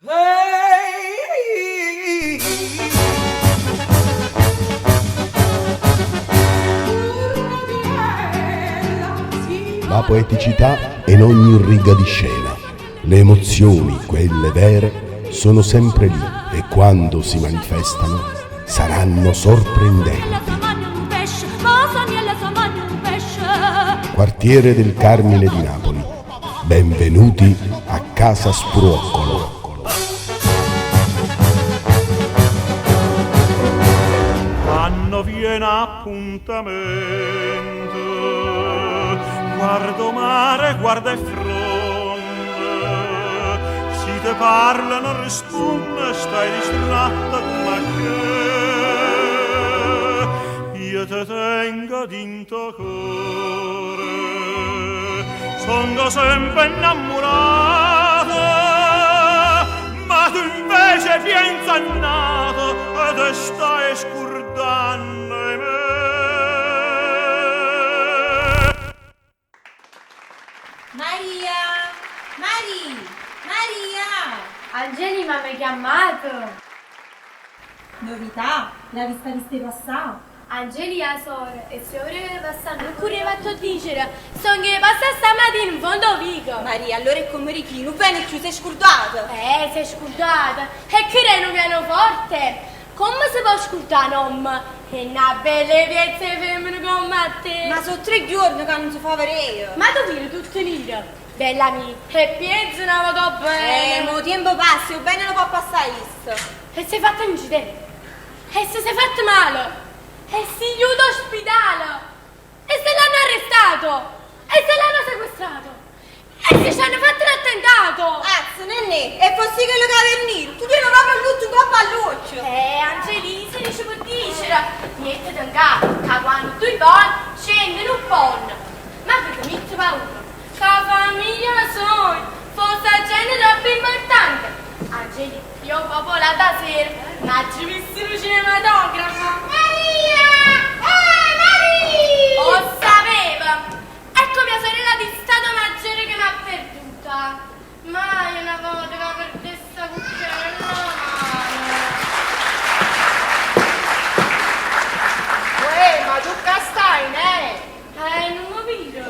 La poeticità è in ogni riga di scena. Le emozioni, quelle vere, sono sempre lì e quando si manifestano saranno sorprendenti. Quartiere del Carmine di Napoli. Benvenuti a Casa Spruoccolo. Quanno viene 'appuntamento, guarda 'o mare, guarda 'e ffronne, si te parlo nun rispunne, stai distratta comm'a che. Io te tengo dint' 'o core, songo sempe 'nnammurato, ma tu invece pienze a n'ato e te staje scurdanno 'e me. Maria! Marì! Maria! Angelì ma m'he chiammato? Novità? L'ha vista vista 'e passà? Angelì 'a sora e si 'o vedeva passà nun curreva a t' 'o dicere, Songh' 'e passà stammatina 'nfond' 'o vico! Maria, allora è comme dich'i', nun vene cchiù, s'è scurdata! Eh, s'è scurdata! E che d'è nu pianoforte? Comme se po' scurdà n'ommo 'e na bella piezza 'e femmena comme a te? Ma so' tre ghiuorne ca nun se fa vedè! Ma tu vire tutto niro, bella mia, e pienze na vota 'o bene! Eh, ma 'o tiempo passa e 'o bene lo po' passà isso! E s'è fatto n'incidente! E se s'è fatto male! E si juto 'o spitale! E se l'hanno arrestato! E se l'hanno sequestrato! E si c'hanno fatto n'attentato! Azz, nennè, e fosse chello ca vernì, tu tiene proprio 'o llutto 'ncopp' a ll'uocchie! Eh, Angelì, se dice pe dicere, miettete 'ncapa ca quanno tu pon, scende nun ponno. Ma che te miette paura? Ca 'a famiglia soja fosse 'a gente troppo importante? Angelì, io proprio l'ata sera m'aggio visto nu cinematografo. Maria! Eh, Marì! O sapevo! Ecco mia sorella di stato maggiore che m'ha perduta. Mai una volta ca perdesse 'a cucchiara 'na mano. Uè, ma tu ccà stai, neh? Eh, nun me vire?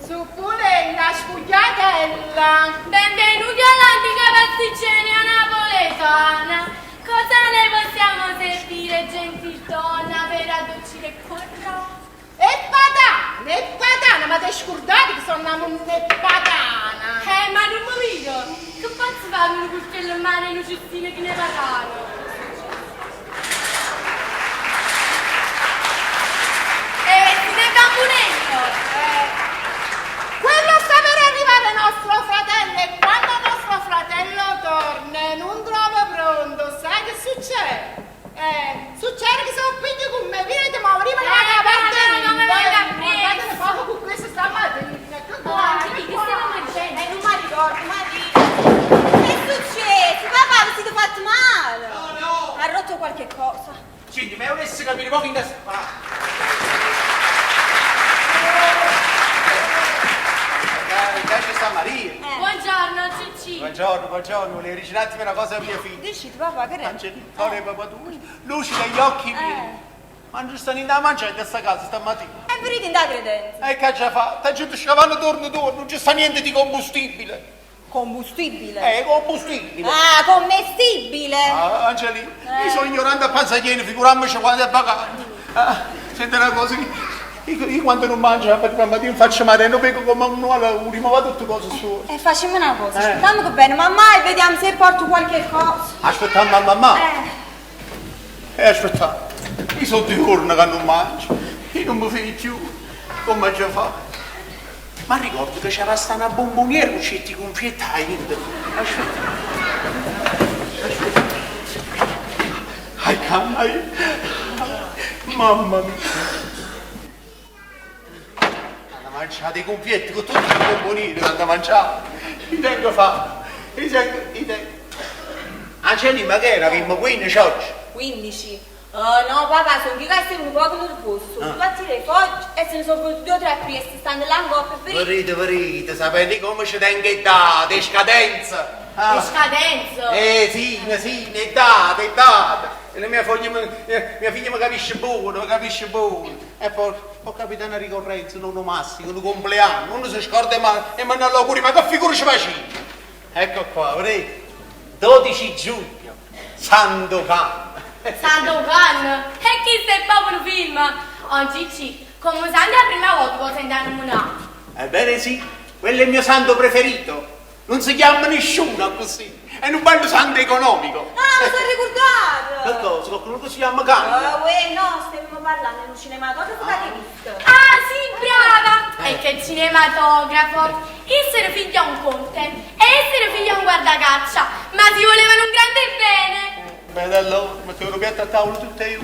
Zuppulella, sfugliatella. Benvenuti all'antica pasticceria napoletana. Cosa le possiamo servire, gentildonna, per addolcire il cuore? E patane, e patane, ma t'hê scurdato che so' na munn'e patana? Eh, ma nun me vire? Che pozzo fa' cu nu curtiello 'mmano e nu cestino chino 'e patane? E vestite 'e bambunello? Eh. Quello sta per arrivare nostro fratello e quando nostro fratello torna nun trova pronto, sai che succede? Eh, succede che se 'o piglia cu me, vedete mo, venimmo Eh, da parte no, no, me vengo appriesso. Guardate poco cu questo stamattina. Che Oh, Angelì, che stiamo dicendo? Eh, nun m'arricordo, Marì. Che è successo? Papà, vi siete fatto male? No, no. Ha rotto qualche cosa. Senti, ma volesse capire poco in casa. Ccà ce sta Maria. Buongiorno, Ciccì. Buongiorno, buongiorno, volevo dicere un attimo una cosa a mia figlia. Dicite, papà, che è? Angelina, core 'e papà tuo, luce degli occhi miei. Ma non ci sta niente 'a mangià in questa casa stamattina. E venite in da credenza. E che aggia fa? T'aggio ditto scavanno torno torno, non ci sta niente di combustibile. Combustibile? Combustibile. Ah, commestibile. Ah, Angelina, io sono ignorante a panza piena, figuriamoci quando è vacante. Ah, senti una cosa, io, io quando non mangio la mattina faccio male, non vedo come un uomo, rimuovo tutte cose sue. E facciamo una cosa, aspettiamo che bene mammà e vediamo se porto qualche cosa. Aspettiamo a mammà. Eh. E aspettiamo. Io sono due giorni che non mangio, io non mi fido più, come aggia fa? Ma ricordo che c'era sta una bomboniera con certi confetti dentro. Aspetta. Aspetta. Ai canai. Mamma mia. Hanno mangiato i confetti con tutte le bomboniere che hanno mangiato. Io tengo fame. Io tengo, io tengo. Angelina, ma che era? Avevamo 15 oggi. 15? Oh no papà, sono che sei un poco nervoso. Sono ah. le fogge e se ne sono venuti due o tre appresso, stanno là 'ncoppa e per Verite, verite, sapete come ci tengo i dati, scadenza. E scadenze. Eh, sì, sì, è data, è data. E la mia foglia, mia figlia mi capisce buono, mi capisce buono. E poi può capitare una ricorrenza, un onomastico, un compleanno, uno si scorda e ma, e manda l'auguri, ma che figura ci facciamo? Ecco qua, vedete? 12 giugno, Sandokan. Sandokan? E chi è proprio un film? Oh Cicci, come santo è la prima volta che lo sento nominare. Ebbene sì, quello è il mio santo preferito. Non si chiama nessuno così. È un bello santo economico. Ah, mi sono ricordato! Che cosa? Qualcuno che si chiama Can? Ah, uè, no, stiamo parlando di un cinematografo che hai visto. Ah, sì, brava! E che cinematografo! Essere figlio a un conte e essere figlio a un guardacaccia, ma si volevano un grande bene! Beh, allora, mettevo piatto a tavola tutte io.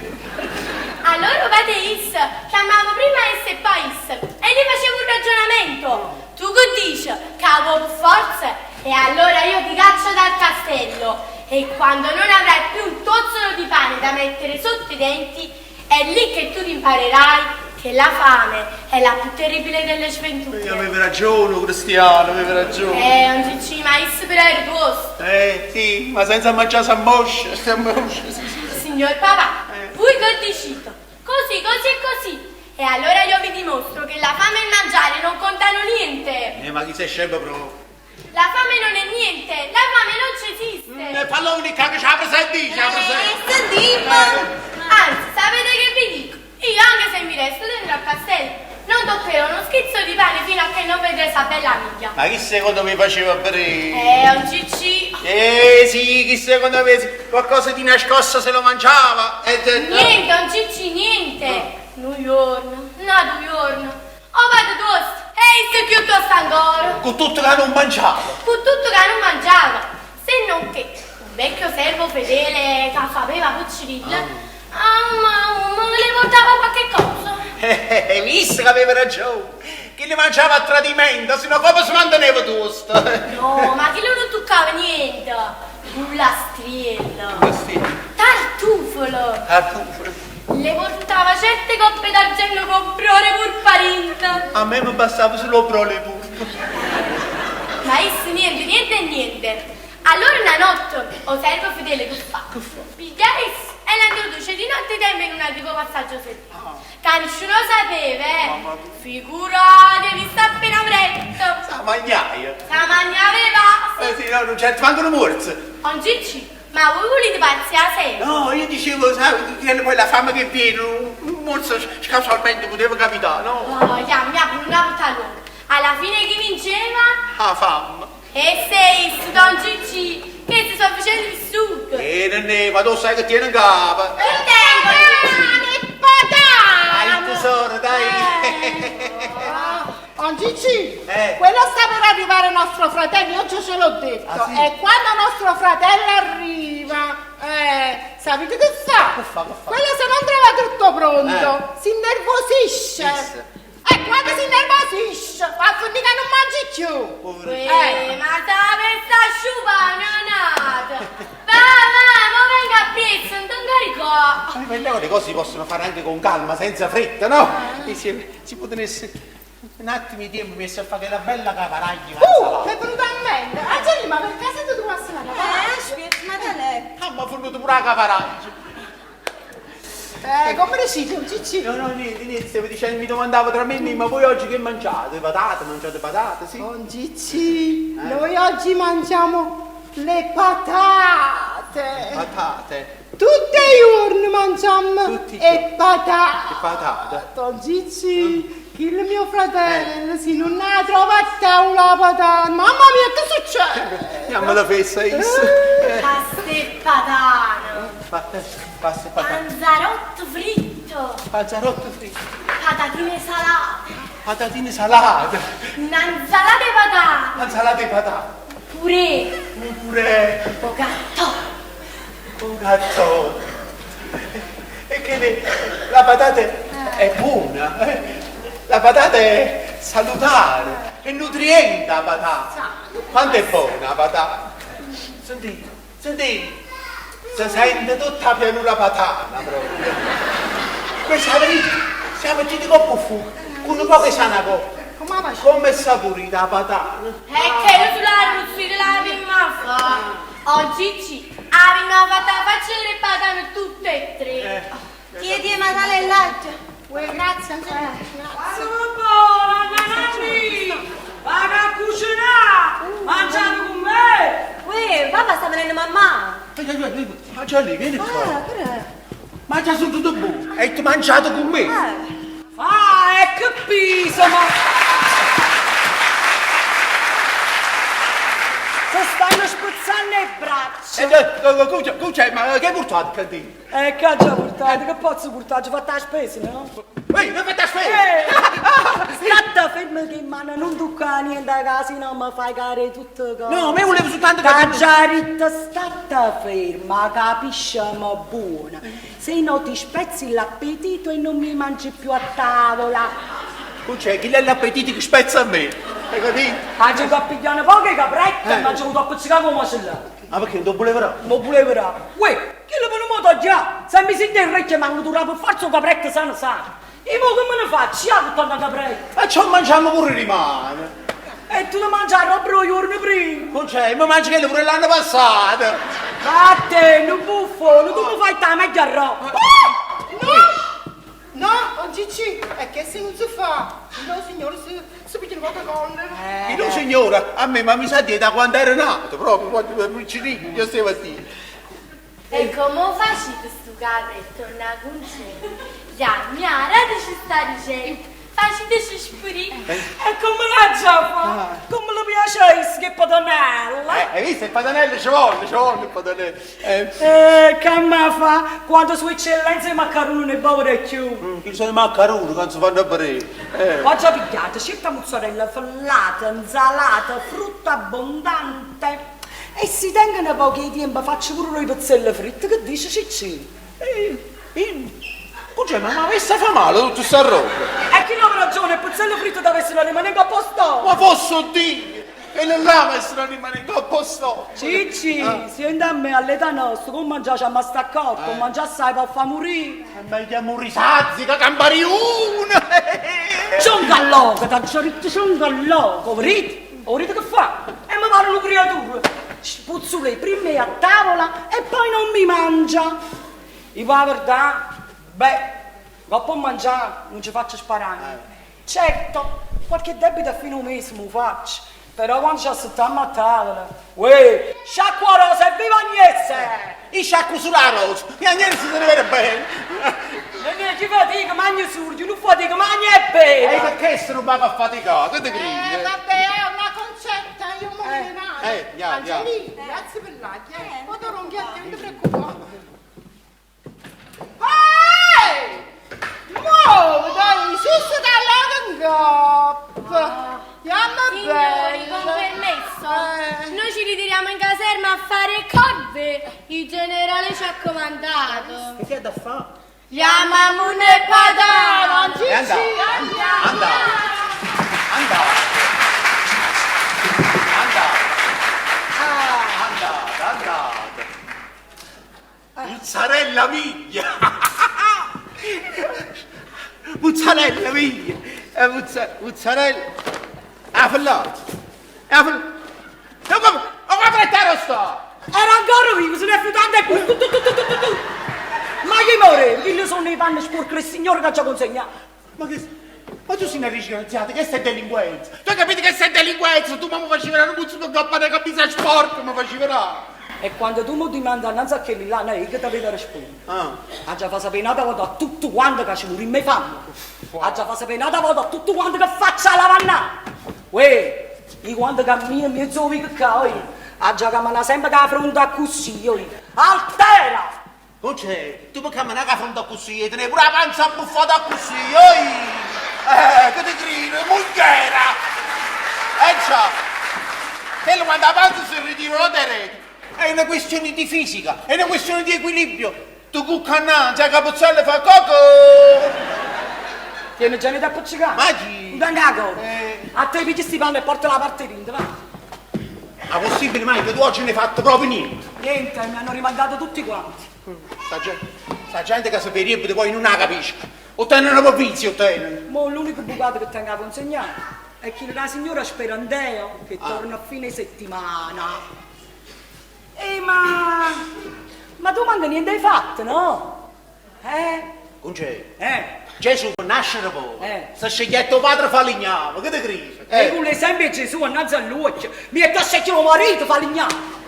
Allora padre Is chiamava prima S e poi Is e gli faceva un ragionamento. Tu che dici? Cavo forza? E allora io ti caccio dal castello e quando non avrai più un tozzolo di pane da mettere sotto i denti, è lì che tu ti imparerai che la fame è la più terribile delle sventure. Io avevo ragione, Cristiano, avevo ragione. Un cicci, ma Is però era tosto. Sì, ma senza mangiare s'ammoscia, s'ammoscia, sì, sì. Signor papà, voi che dicite? Così, così e così. E allora io vi dimostro che la fame e il mangiare non contano niente. Ma chi sei scemo proprio? La fame non è niente, la fame non ci esiste. E pallone che ce la presenti, ce la presenti. Sentimo! Anzi, sapete che vi dico? Io anche se mi resto dentro al castello, non toccherò uno schizzo di pane fino a che non vedrò questa bella amica. Ma chi secondo me faceva bere? Un cicci. Sì, chi secondo me qualcosa di nascosto se lo mangiava. Niente, un cicci, niente. Un giorno, un altro giorno. Ho vado tosto, e se più tosto ancora. Con tutto che non mangiava. Con tutto che non mangiava. Se non che un vecchio servo fedele che sapeva cucirilla, ma le portava qualche cosa. Visto che aveva ragione. Chi le mangiava a tradimento, se no come si manteneva tosto? No, ma chi non toccava niente. Un lastriello. Tartufolo. Tartufolo. Le portava certe coppe d'argento con brore purparinta. A me mi bastava solo brore purpo. Ma esse niente, niente e niente. Allora una notte, o servo fedele che fa? Che fa? Piglia esse e la introduce di notte tempo in un antico passaggio segreto. Che nessuno sapeva, eh. Figuratevi, sta appena freddo. Sa magnaia. Sa magnaveva. Sì, no, non c'è manco un morso. Un cicci. Ma voi volete pazziare sempre? No, io dicevo, sai, che poi la fame che viene, un morso casualmente poteva capitare, no? Oh, ya, mi apro una volta lunga. Alla fine chi vinceva? La fame. E sei, don Cicci, che si sono facendo vissuto. Non è, ma tu sai che tiene in capo. Che tengo, Cicci? Patane! Dai, tesoro, dai. Oh, Gigi, quello sta per arrivare nostro fratello, io già ce l'ho detto. Ah, sì? E quando nostro fratello arriva, sapete che fa? Che fa, che fa? Quello se non trova tutto pronto, si innervosisce. Sì. E quando si innervosisce, va a finire che non mangi più. Povero. Ma sta per sta sciupa, non nata. Va, va, ma venga a prezzo, non ti incaricò. Ma le cose si possono fare anche con calma, senza fretta, no? E si può tenere un attimo di tempo messo a fare una bella caparaglia. Mi è venuta a mente. Angelina, ma per caso tu passi la caparaglia? Aspetta, ma te lei. Ah, ma ho fornuto pure la caparaglia. Come reciti un cicci? No, no, niente, niente, stavo dicendo, mi domandavo tra me e me, ma voi oggi che mangiate? Patate, mangiate patate, sì? Un cicci, noi oggi mangiamo le patate. Patate? Tutti i giorni mangiamo Tutti i e patate. E patate? Don Cicci, chi il mio fratello, se non la trova a tavola patata, mamma mia, che succede? Andiamo alla festa, Is. Pasta e patana. Pasta e patata. Panzerotto fritto. Panzerotto fritto. Patatine salate. Patatine salate. Un'insalata di patate. Un'insalata di patate. Purè. Un purè. Un gatto. Un gatto. E che la patata è buona. La patata è salutare, è nutriente la patata. Quanto è buona la patata? Sentite, sentite, si sente tutta la pianura patana proprio. Questa verità, siamo tutti con fuoco, con un po' di sana coppa. Come Come è saporita la patana? E che io sulla ruzzita la prima fa. Angelì, vieni qua. Ah, che è? Ma già sono tutto buono. E tu mangiato con me? Ah, e che piso, ma... Si stanno spezzando le braccia. Eh, Cuccia, ma che hai portato in cantina? E che ha già portato? Che posso portare? Ci ho fatto la spesa, no? Ehi, non fate la spesa! Eh, Statte fermo che in mano non tocca niente a casa, no mi fai cadere tutto cose. No, ma io volevo soltanto T'ha capire- già detto, statte ferma, capisciamo buona. Se no ti spezzi l'appetito e non mi mangi più a tavola. Cuccia, chi è l'appetito che spezza a me? Hai capito? Ha giocato a pigliare poche caprette e mi ha giocato a pizzicare come macellato. Ma perché non volevo? Ma volevo dare. Uè, che lo volevo tagliare? Se mi sente il orecchio mi hanno durato per forza capretta sana sana. E mo come ne faccio? Io ho tanta capretta. Ma ci mangiamo pure rimane. E tu ti mangi la roba il giorno prima. Cuccia, ma mangi quello pure l'anno passato. Vattene, buffone, tu mi fai la meglio roba. No! No, oh Gigi, è che se non si fa, no signore si, si piglia una poca collera. Eh. No signora, a me ma mi sa di da quando ero nato, proprio quando ero piccolino, io stavo a dire. E come facete sto capretto, una concetta? Ya, mia, dateci sta ricetta, faceteci spurire. E come la già fa? Come le piace a che padonella? Eh, hai visto? Il padanello ci vuole, ci vuole il padanello. Eh, Eh, che mi fa? Quando sua eccellenza i maccheroni ne bevere più. chi sono i maccheroni che non si fanno bere? Eh. Ho già pigliato scelta mozzarella fellata, insalata, frutta abbondante. E si tengono pochi tempo, faccio pure le pizzelle fritte, che dice Cicci? Eh, eh, Cuccia, ma ma questa fa male tutta sta roba. E chi non ha ragione, le pizzelle fritte deve essere rimanere a posto. Ma posso dire che non là ma rimanendo a posto. Cicci, senti a me, all'età nostra, come mangiare ci abbiamo staccato, come mangiare assai per far morire. È meglio morire sazi che campare una. C'è un galloco, t'ha già detto c'è un galloco, vedete? Vedete che fa? E mi pare una creatura. Spuzzule prima a tavola e poi non mi mangia. E va la verità, beh, dopo mangiare non ci faccio sparare. Certo, qualche debito a fine mese mi faccio. Però quando ci assettiamo a tavola, uè, sciacqua rosa e viva Agnese! Io sciacquo sulla rosa, e Agnese se ne vede bene. Non è chi fatica, mangia surgi, non fatica, mangia e beve! E perché se non va a faticare? Che te Eh, credi? vabbè, è una concetta, io mo me ne vado. Eh, ya, ya. Angelina, grazie per l'aglio, eh. Poi te ronchi a te, non ti preoccupare. Ehi! Muovi, dai, su su dalla coppa. Andiamo Signori, con bene. permesso, Eh. noi ci ritiriamo in caserma a fare corve. Il generale ci ha comandato. Che è da fare? Gli amamune e padano. Gigi, E andate, andiamo. andate, andate, andate, andate, andate. Mozzarella mia! Mozzarella mia! Eh, mozza- Mozzarella! Ah, fellato! Ah, fellato! Ma come? Ma come te sto? Era ancora vivo, se ne è fiutato e tu, tu, tu, tu, tu, tu, tu. Ma chi muore? Quelli sono i panni sporchi del signore che ci ha consegnato. Ma che... Ma tu sei una disgraziata, che sei delinquenza! Tu hai capito che sei delinquenza? Tu mi facevi una puzza con coppa di camisa sporca, mi facevi una... E quando tu mi dimandi innanzi a quelli là, no, io che ti vedo rispondere. Ah. Ha già fatto sapere una volta a tutto quanto che ci muore in me fame. Ha già fatto sapere una volta a tutto quanto che faccia la vanna. Uè, io quando cammino in mezzo vico qua, io, ha già camminato sempre con la fronte così, io. Altera! Non c'è, tu puoi camminare con la fronte così e tenere pure la panza abbuffata così, oi! Eh, che ti grida, mulghera! Eh già, quello quando la panza si ritira la terra, è una questione di fisica, è una questione di equilibrio. Tu cucca innanzi, la capozzella fa coco! Tieni già da appiccicare? Ma chi? Non tengo la coda. Eh. A te pigli sti panni e porta la parte dentro, va. Ma possibile mai che tu oggi non hai fatto proprio niente? Niente, mi hanno rimandato tutti quanti. Sta gente, sta gente che si peribile poi non la capisce. Ottengono per vizio, ottengono. Mo l'unico bucato che tengo a consegnare è che la signora Sperandeo che torna a fine settimana. Eh, ma... Ma tu manca niente hai fatto, no? Eh? Concè, Eh? Gesù per nascere poi, Eh. si è sceglietto padre falegname, che te credi? E Eh. con l'esempio di Gesù innanzi all'occhio, mi è da scegliere mio marito, falegname.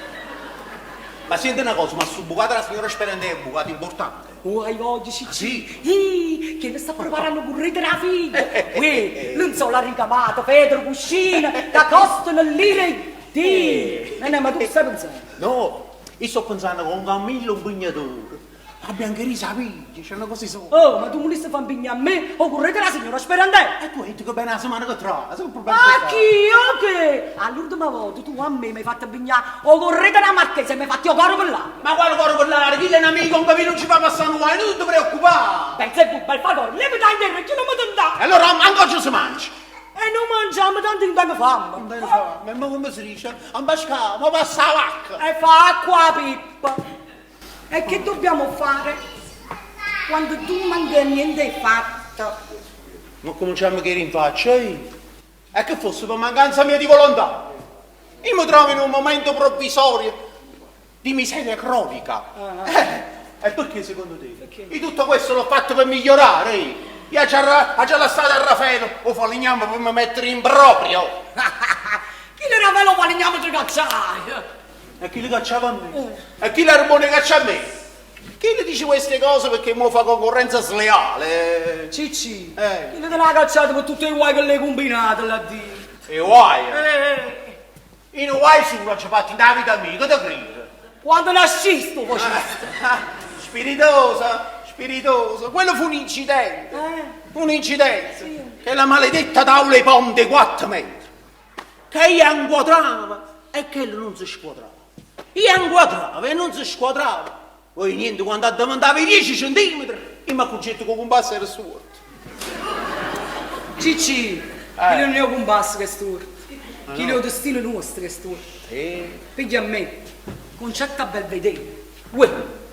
Ma siente na cosa, ma stu bucato d' 'a signora Sperandeo è un bucato importante? Oh, hai voglia, Ciccì! Ih, chella sta preparando 'o curredo d' 'a figlia! Uè, lenzola ricamata, federe, cuscine, ca costano l'ira 'e Dio! Nenè, ma tu che stai pensanno? No, io sto pensanno con Camillo 'o 'mpignatore. A biancheria s' 'a piglia, c'è una cosa 'e soldi. Oh, ma tu vulisse fa 'mpignà a me 'o curredo d' 'a signora Sperandeo? E tu hai ditto che vene 'a semana che trase, che problema Ma ce sta? chi? O che? All'urdema volta tu a me m'hai fatto 'mpignà 'o curredo d' 'a marchesa e m'hai fatto 'o core pe l'aria. Ma quale core pe l'aria? Chillo è n'amico, 'on Camillo nun ce fa passà nu guaio, nun te preoccupà! Belzebù, Belfagor, levate 'a 'nterra, cchiù nun me tentà! E allora ancora ce se mangia! E nun mangiammo, tanto nun tengo famme! Nun tene famme? E mo comme se dice? Ampascà, mo passa 'a vacca! E fa acqua 'a pippa! E che dobbiamo fare quando tu manco niente hai fatto? Mo cominciamo cu 'e rinfacce, eh? E che fosse pe mancanza mia di volontà? Io mi trovo in un momento provvisorio di miseria cronica. Eh, e perché secondo te? Perché? Io tutto questo l'ho fatto per migliorare, eh. Io aggio aggio lassato a Raffaele 'o falegname pe me mettere in proprio. Chillo Raffaele 'o falegname te cacciaje. E chillo cacciava a me. E chillo era buono 'e caccià a me. Chillo dice queste cose perché mo fa concorrenza sleale. Ciccì, Eh. chillo te l'ha cacciato per tutte 'e guai che l'hai combinato là dint. E guai? Eh. Io nu guai sulo aggio fatto 'int' 'a vita mia, che te cride? Quando nasciste 'o faciste. Spiritosa, spiritosa, quello fu un incidente. Eh. Un incidente. Sì. Chella maledetta tavola 'e ponte 'e quatto metri. Che io 'a 'nquadravo e chella nun se squadrava. Io 'a 'nquadravo e nun se squadrava. Poi niente, quando addeventava 'e dieci centimetre, io m'accurgette che 'o cumpasso era stuorto. Ciccì, chillo nun è 'o cumpasso che è stuorto, chillo è 'o destino nuosto che è stuorto. Piglia a me, Concetta Belvedere. Uè,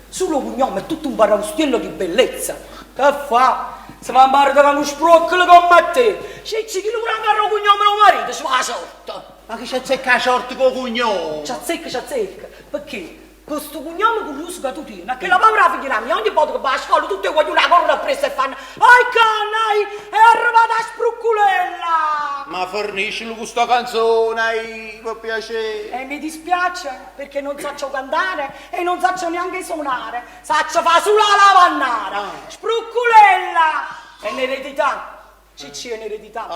sulo 'o cugnome è tutto un paraustiello di bellezza. Che fa? Se va a mmaretà cu nu spruoccolo comme a te? Cicci, chillo pure ancora 'o cugnome d' 'o marito ce fa 'a ciorta. Ma che c'azzecca 'a ciorta cu 'o cugnome? C'azzecca, c'azzecca. Pecché? Cu stu cugnome curiuso ca tu tiene, a chella povera figliola mia, ogni volta che va a scola tutte 'e guagliune 'a corrono appriesso e fanno, Oi canna, oi, è arrivata 'a sprucculella! Ma ferniscila cu sta canzone, ahi, pe piacere. E mi dispiace perché non saccio cantare e non saccio neanche suonare, saccio fa sulo 'a lavannara. Sprucculella! È n'eredità, Ciccì, è n'eredità.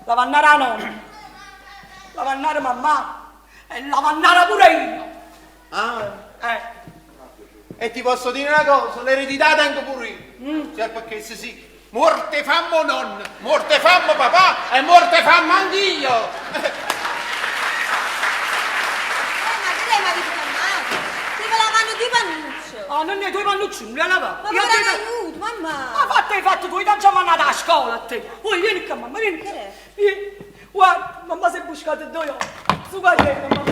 Lavannara 'a nonna, lavannara mammà e lavannara pure io. Ah. Eh. E ti posso dire una cosa, l'eredità tengo pure io. Se è per chesto sì. Muorte 'e famme 'o nonno, muorte 'e famme papà e muorte 'e famme anch'io! Eh, ma che lei m'avite chiammato? Stevo lavanno due pannucce. Ah, nennè, due pannucce nun le 'a lavà. Ma me l'hanno aiuto, mamma. Ma fatto hai fatto tu, io t'aggio mannato 'a scola a te. Oi, vieni qua, mamma, vieni qua. Che è? Vieni. Guarda, mammà s'è buscata doi ove. Sucatella, mamma.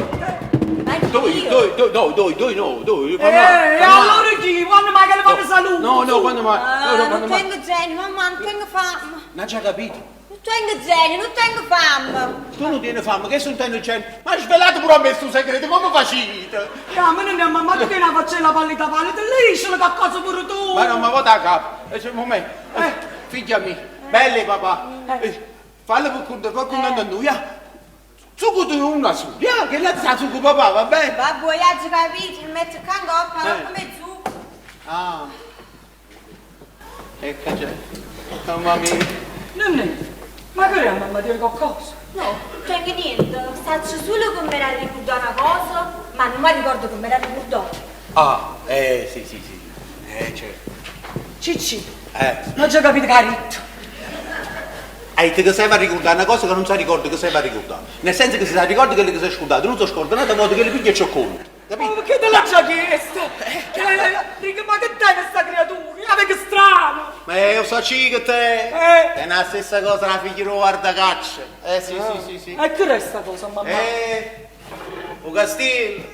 Doi, doi, doi, no, doi, doi, no, doi. Eh, e allora chi? Quando mai che le fanno salute? No, no, quando mai? Ah, No, no, non quando mai? tengo genio, mamma, non tengo fame. Non c'ha capito? Non tengo genio, non tengo fame. Tu non tieni fame, che sono tengo genio? Ma hai svelato pure a me sto segreto, come facite? Ja, ma non è mamma, tu tieni la faccella pallida pallida, liscia che cosa pure tu. Ma non mi vota a capo. Eh, c'è un momento. Eh, figlia mia, bella papà. Eh, Fallo per conto, per conto a noi, ja. Sugo tu una sola, ja, che la sa sugo papà, va bene? Vabbè, io ho capito, mi metto qua in coppa, Eh. come zucco. Ah. E che c'è? Mamma mia. Nennè, ma che è mamma tiene qualcosa? No, non tengo niente, saccio solo che mi era ricordata una cosa, ma non mi ricordo come era ricordata. Ah, eh, sì, sì, sì. Eh, certo. Cicci, Eh. non c'ho capito che ha detto. Hai detto che serve a ricordare una cosa che non si ricorda che serve a ricordare. Nel senso che se si ricorda quello che si è scordato, non si scorda un'altra volta che le piglia e c'ho conto. Ma perché te l'ho già chiesto? Eh, ma che dai questa creatura? Ma che strano! Ma io so che te. Eh. È la stessa cosa la figlia del guardacaccia. Eh sì, sì, sì, sì. E che resta cosa, mamma? Eh, o castello.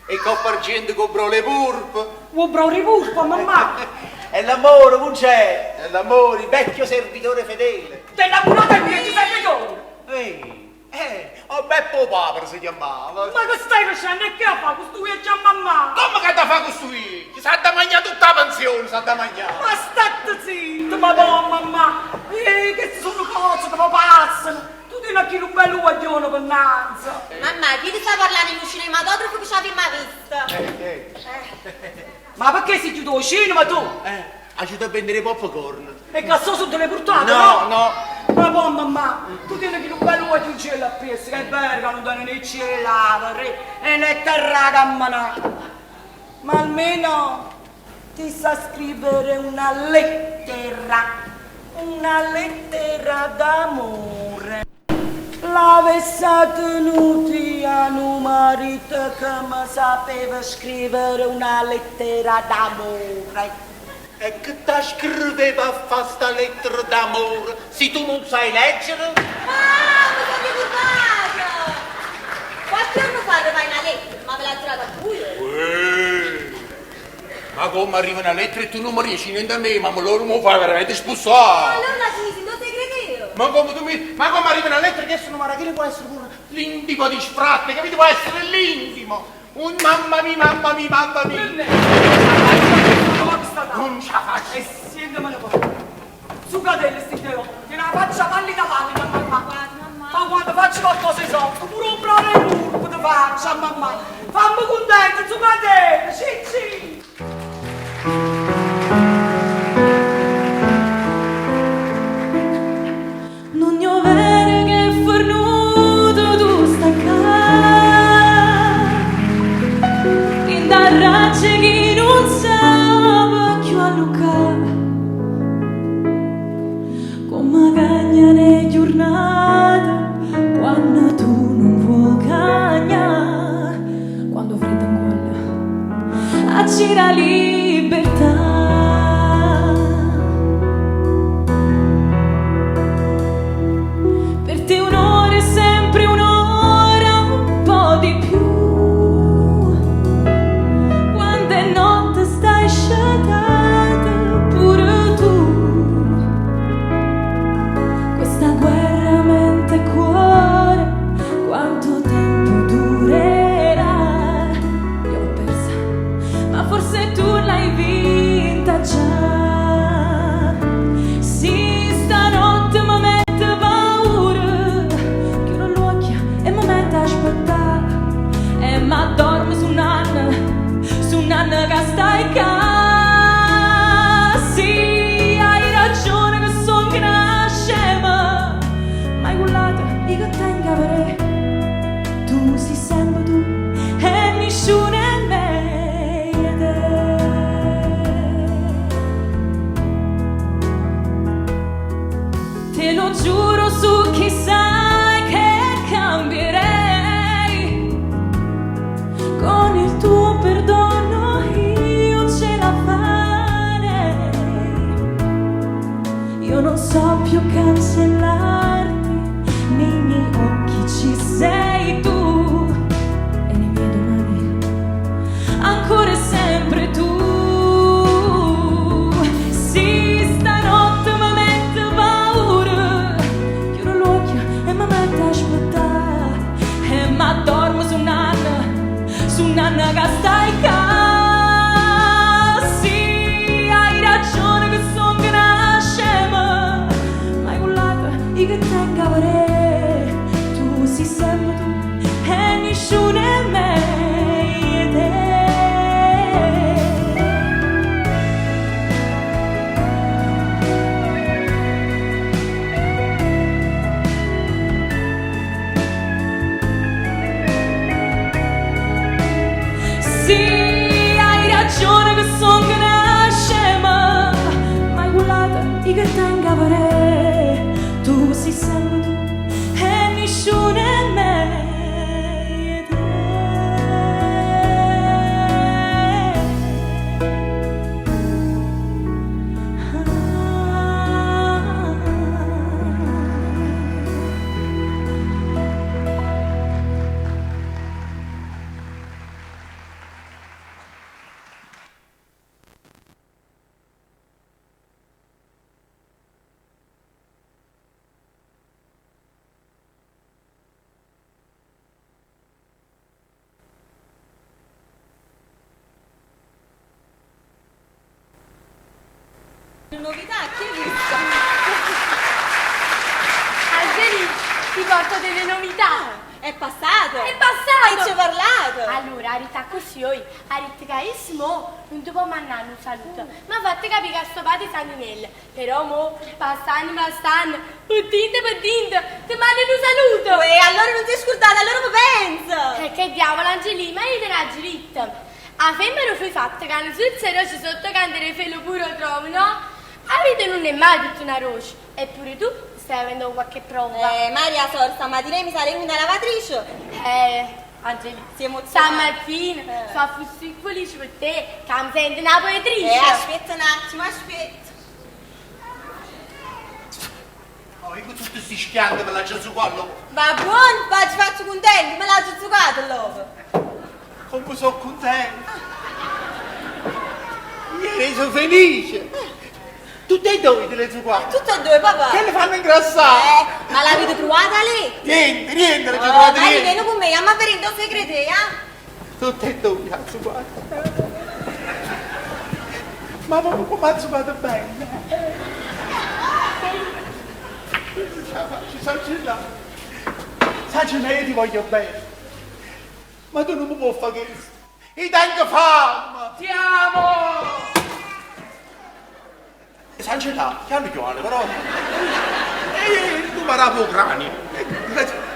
E coppa argento comprò le purpe. Vuoi bravo purpa, mamma? È l'amore, non c'è. È l'amore, il vecchio servitore fedele. Te innamorata di me, ci serve Ehi, eh, oh Beppo Papera si chiamava. Ma che stai facendo? E che fa questo qui già mamma? Come che da fa questo qui? Ci sa da mangiare tutta la pensione, sa da mangiare. Ma state zitto, madonna, mamma! Eh, queste sono cose che mi passano! Tu tieni a chillu bello guaglione pe' 'nnanze. Mammà, chi ti sta parlando 'e nu cinematografo che ci avimma visto? Ma perché si chiude 'o cinema tu? Aiuto a vendere i popcorn. E che so te l'hai portato, No, no? no. Ma poi mamma, tu tieni chillu bello guagliunciello appresso, che è vero che non tiene né cielo, re, e né terra a camminare. Ma almeno ti sa scrivere una lettera, una lettera d'amore. L'avesse tenuti a un marito che mi sapeva scrivere una lettera d'amore. E che ti scriveva a fare sta lettera d'amore se tu non sai leggere? Ah, mi sono ricordata! Qualche giorno fa arrivai una lettera, ma ve l'ha girata pure. Uè, Ma come arriva una lettera e tu non mi riesci niente a me, ma loro mi fai veramente spussare. Allora la finisi, non sei credevo. Ma come tu mi. Ma come arriva una lettera che sono ma che può essere pure l'intimo di sfratto, capito? Può essere l'intimo. Un mamma mia, mamma mia, mamma mia. Non ce la faccio. E sientamene poi. Sucatelle sti te tiene la faccia pallida pallida, mamma. Ma quando faccio qualcosa di sotto, pure un brano e purpo ti faccio, mamma. Fammi contento, sucatelle, cicci. Non è vero che è fornuto tu staccare In darracce chi non sa più allucare Come cagna le giornate quando tu non vuoi cagnare Quando fredda in cuore a gira libertà. Per te un'ora è sempre un'ora, un po' di più. Quando è notte stai sciatata pure tu. Questa guerra mente e cuore, quanto tempo durerà? Io l'ho persa, ma forse tu l'hai vinta già. Sì, stanotte mi mette paura, chiudo l'occhio e mi metto a aspettare. E mi dormo su un'anna, su un'anna che stai qua. Sì, hai ragione che sono una scema, ma hai cullato io che tengo a vedere. Tu sei sempre tu e nessuno è meglio te. Te lo giuro su chissà che cambierei. Con il tuo perdono io ce la farei. Io non so più cancellarti, nei miei occhi ci sei tu e nei miei domani ancora e sempre tu. Sì, stanotte mi mette paura, chiudo l'occhio e mi metto a aspettare e mi dormo su un'anna, su un'anna che stai qua. Sì, hai ragione che sono una scema, ma hai cullato io che tengo a vedere. Tu sei sempre tu e nessuno è meglio te. Sì, hai ragione che sono una scema, ma hai cullato io che tengo a vedere. Tu sei sempre tu e nessuno è meglio te. Novità, chi è questa? Angelina, ti porto portato delle novità. È passato! È passato! E ci ha parlato! Allora, ha detto così, oi, ha detto che io mo non ti può mandare un saluto, ma ha fatto capire che sto padre Santinella. Però mo, passando, passando, per dinto, ti mando un saluto! Uè, allora non ti scordate, allora mi penso! E che diavolo, Angelina, ma io te l'ho dritto. A femmina fu fatta che non sul serio ci sotto cantare felo pure trovo, no? A vita non è mai tutta una roce, eppure tu stai avendo qualche prova. Maria, sorella, stamattina mi sarei una lavatrice. Angelina, Si è emozionata. stamattina sono così felice per te che mi sento una poetrice. Aspetta un attimo, aspetta. Oh, io con tutti questi schianti me la già su quello. Va buono, faccio, faccio contento, me l'ha zuccato l'uovo. Come sono contento. Mi sono felice. Tutte e due te le zucchate. Tutte e due, papà. Che le fanno ingrassare. Ma l'avete trovata lì? Niente, niente, le Oh, trovate dai, niente. vieni con me, andiamo a vedere dove segrete, eh? Tutte e due le zucchate. Ma proprio come ha zuccato bene. Non ce la faccio, Sancella. Sancella, io ti voglio bene. Ma tu non mi puoi fare questo. Io tengo fame. Ti amo! Sancella, chiamo chiaro, però. E tu mi rapo cranio.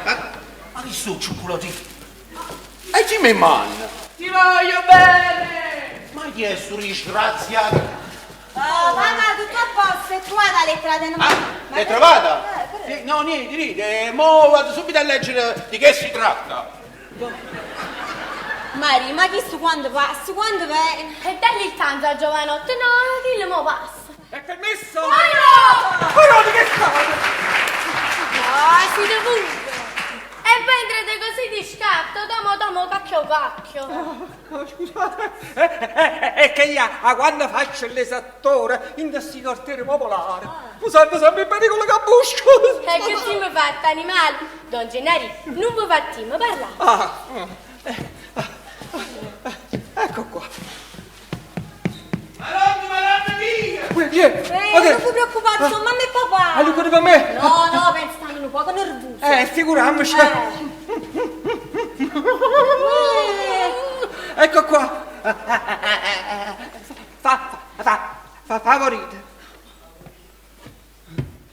Ma che sono cioccolatini? E chi mi manna? Ti voglio bene! Ma chi è sto disgraziato? Oh, mamma, tutto a posto, è trovata la lettera del Ah, l'hai trovata? Sì, no, niente, niente. Mo vado subito a leggere di che si tratta. Mari, ma chi su quando passa, quando viene? E dagli il tanto al giovanotto, no, dillo mo passa. È permesso? Ma no! Però di che state? No, siete pure. E poi entrate così di scatto, domo domo cacchio cacchio. Oh, scusate, è che io a quando faccio l'esattore in questi quartieri popolari, mi sento sempre in pericolo che busco. E che si mi fatta animale? Don Gennari, non vi facciamo parlare. Ah, ecco qua. Madonna, madonna mia! Uè, chi è? Ma che- Non ti preoccupare, sono mamma e papà. Ah, lui per me? No, no, penso stanno un poco nervosi. Figuriamoci. Ecco qua. Fa, favorite.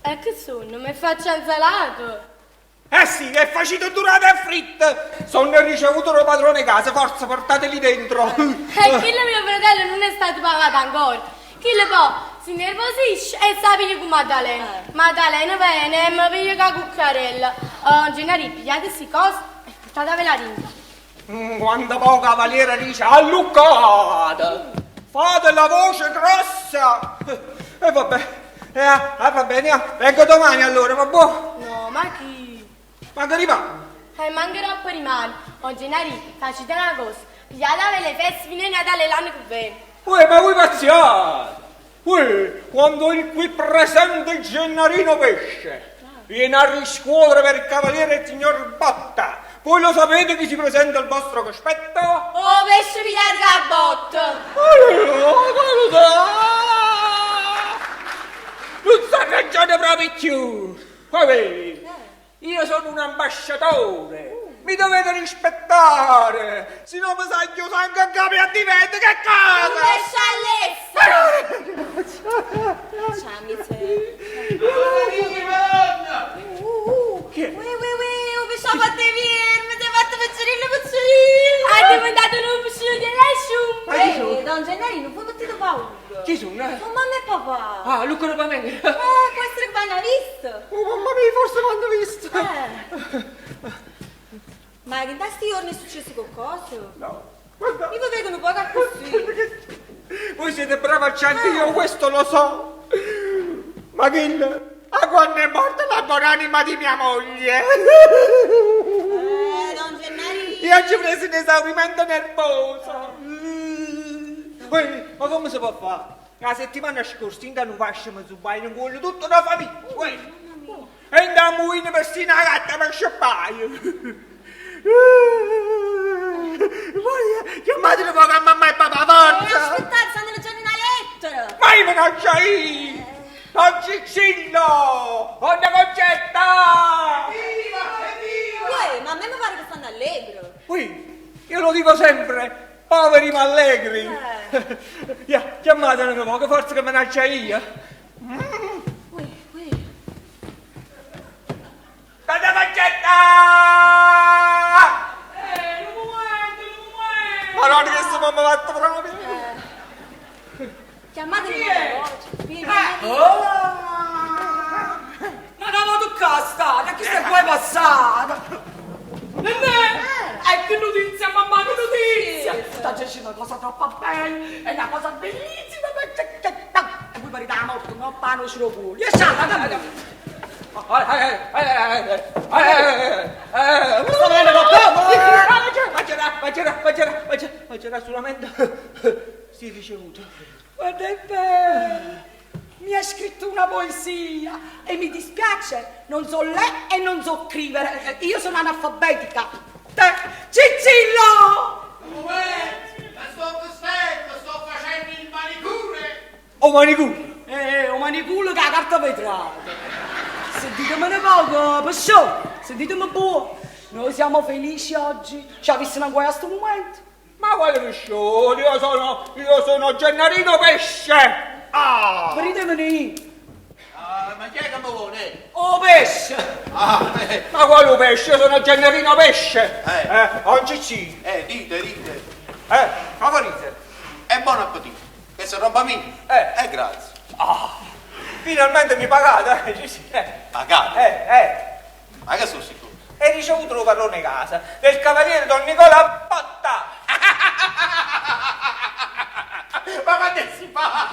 E che sono? Mi faccio insalato. Eh sì, è facito durata e fritta. Sono ricevuto dal padrone casa, forza, portateli dentro. E quello mio fratello non è stato pagato ancora. Chi le può si nervosisce e sa piglia con Maddalena. Maddalena viene e mi piglia con la cucchiarella. Oh, Gennari, pigliate queste cose e portatevela dentro. Quando poi cavaliere dice alluccate, fate la voce grossa. E vabbè, va bene, vengo domani allora, va buono? No, ma chi? Ma che rimane? Mancherò per rimane. Oh, Gennari, facite una cosa. Pigliate le feste fino a Natale l'anno che viene. Uè, ma voi pazziate! Uè, quando il qui presente Gennarino Pesce viene a riscuotere per il cavaliere il signor Botta, voi lo sapete chi si presenta al vostro cospetto? Oh, pesce pigliato la botta! Non sa ragione proprio più! Vabbè, io sono un ambasciatore! Mi dovete rispettare! Se no mi saglio sangue a capo e a divento, che cosa? Un pesce all'essa! Ciao, mi sei. Madonna! Chi è? Ui, ui, ui, un pesce a fatte mi sei fatto piccerino, piccerino! Ha diventato un pesce di lasciu! Ma chi sono? Don Gennarino, non puoi mettere paura. Chi sono? Sono mamma e papà. Ah, Luca da me. Può essere che vanno visto. Oh, mamma mia, forse l'hanno visto. Ma in questi giorni è successo qualcosa? No, guarda. Io vi vedo un po' così. Voi siete brava gente, io questo lo so. Ma che a quando è morta la buonanima di mia moglie? Don Gennarino. Io ci ho preso un esaurimento nervoso. Uè, ma come si può fare? La settimana scorsa in un fascio mi zubai in quello tutta una famiglia. Uè. E andiamo in persino la gatta per sciappare. Voi chiamatelo poco a mamma e papà, forza! Aspettate, stanno leggendo una lettera. Ma io me ne io! Don Ciccillo! Donna Concetta! Evviva! Evviva! Uè, ma a me mi pare che stanno allegro. Ui, io lo dico sempre, poveri ma allegri. Eh. Ja, chiamatelo nu poco, forse che me n'aggia io. Uè, uè. Donna Concetta! Eh, nu mumento, nu mumento. Madonna che sto mamma fatto proprio. Eh. Chiamatelo Chi è? Vieni, Oh! Ma che tu qua state? Che stai qua passata? Nenè! E che notizia, mamma, che notizia! Sta dicendo una cosa troppo bella, è una cosa bellissima! E voi parete la morte, no? Pano ce lo culo. E scialla, Sta venendo Ma c'era solamente si ricevuto. Guarda è bello! Mi ha scritto una poesia e mi dispiace, non so lei e non so scrivere. Io sono analfabetica. Te, Ciccillo! Un momento, ma sto vestendo, sto facendo il manicure. O manicure? Eh, o manicure che la carta vetrata. Sentitemi un poco, perciò, sentitemi buono. Noi siamo felici oggi. Ci avessi una guai a sto momento. Ma quale pescione? Io sono, io sono Gennarino Pesce! Ah! Venitevene. Ah, ma chi è che mi vuole? Oh pesce! Ah, eh. Ma quale pesce? Io sono Gennarino Pesce! Eh. Oggi ci. Dite, dite. Favorite. E buon appetito. Questa è roba mia. Eh. Grazie. Ah, finalmente mi pagate, eh, sì, sì. Pagate? Ma che sono sicuro? Hai ricevuto lo padrone casa del cavaliere Don Nicola Botta. Ma quando si fa?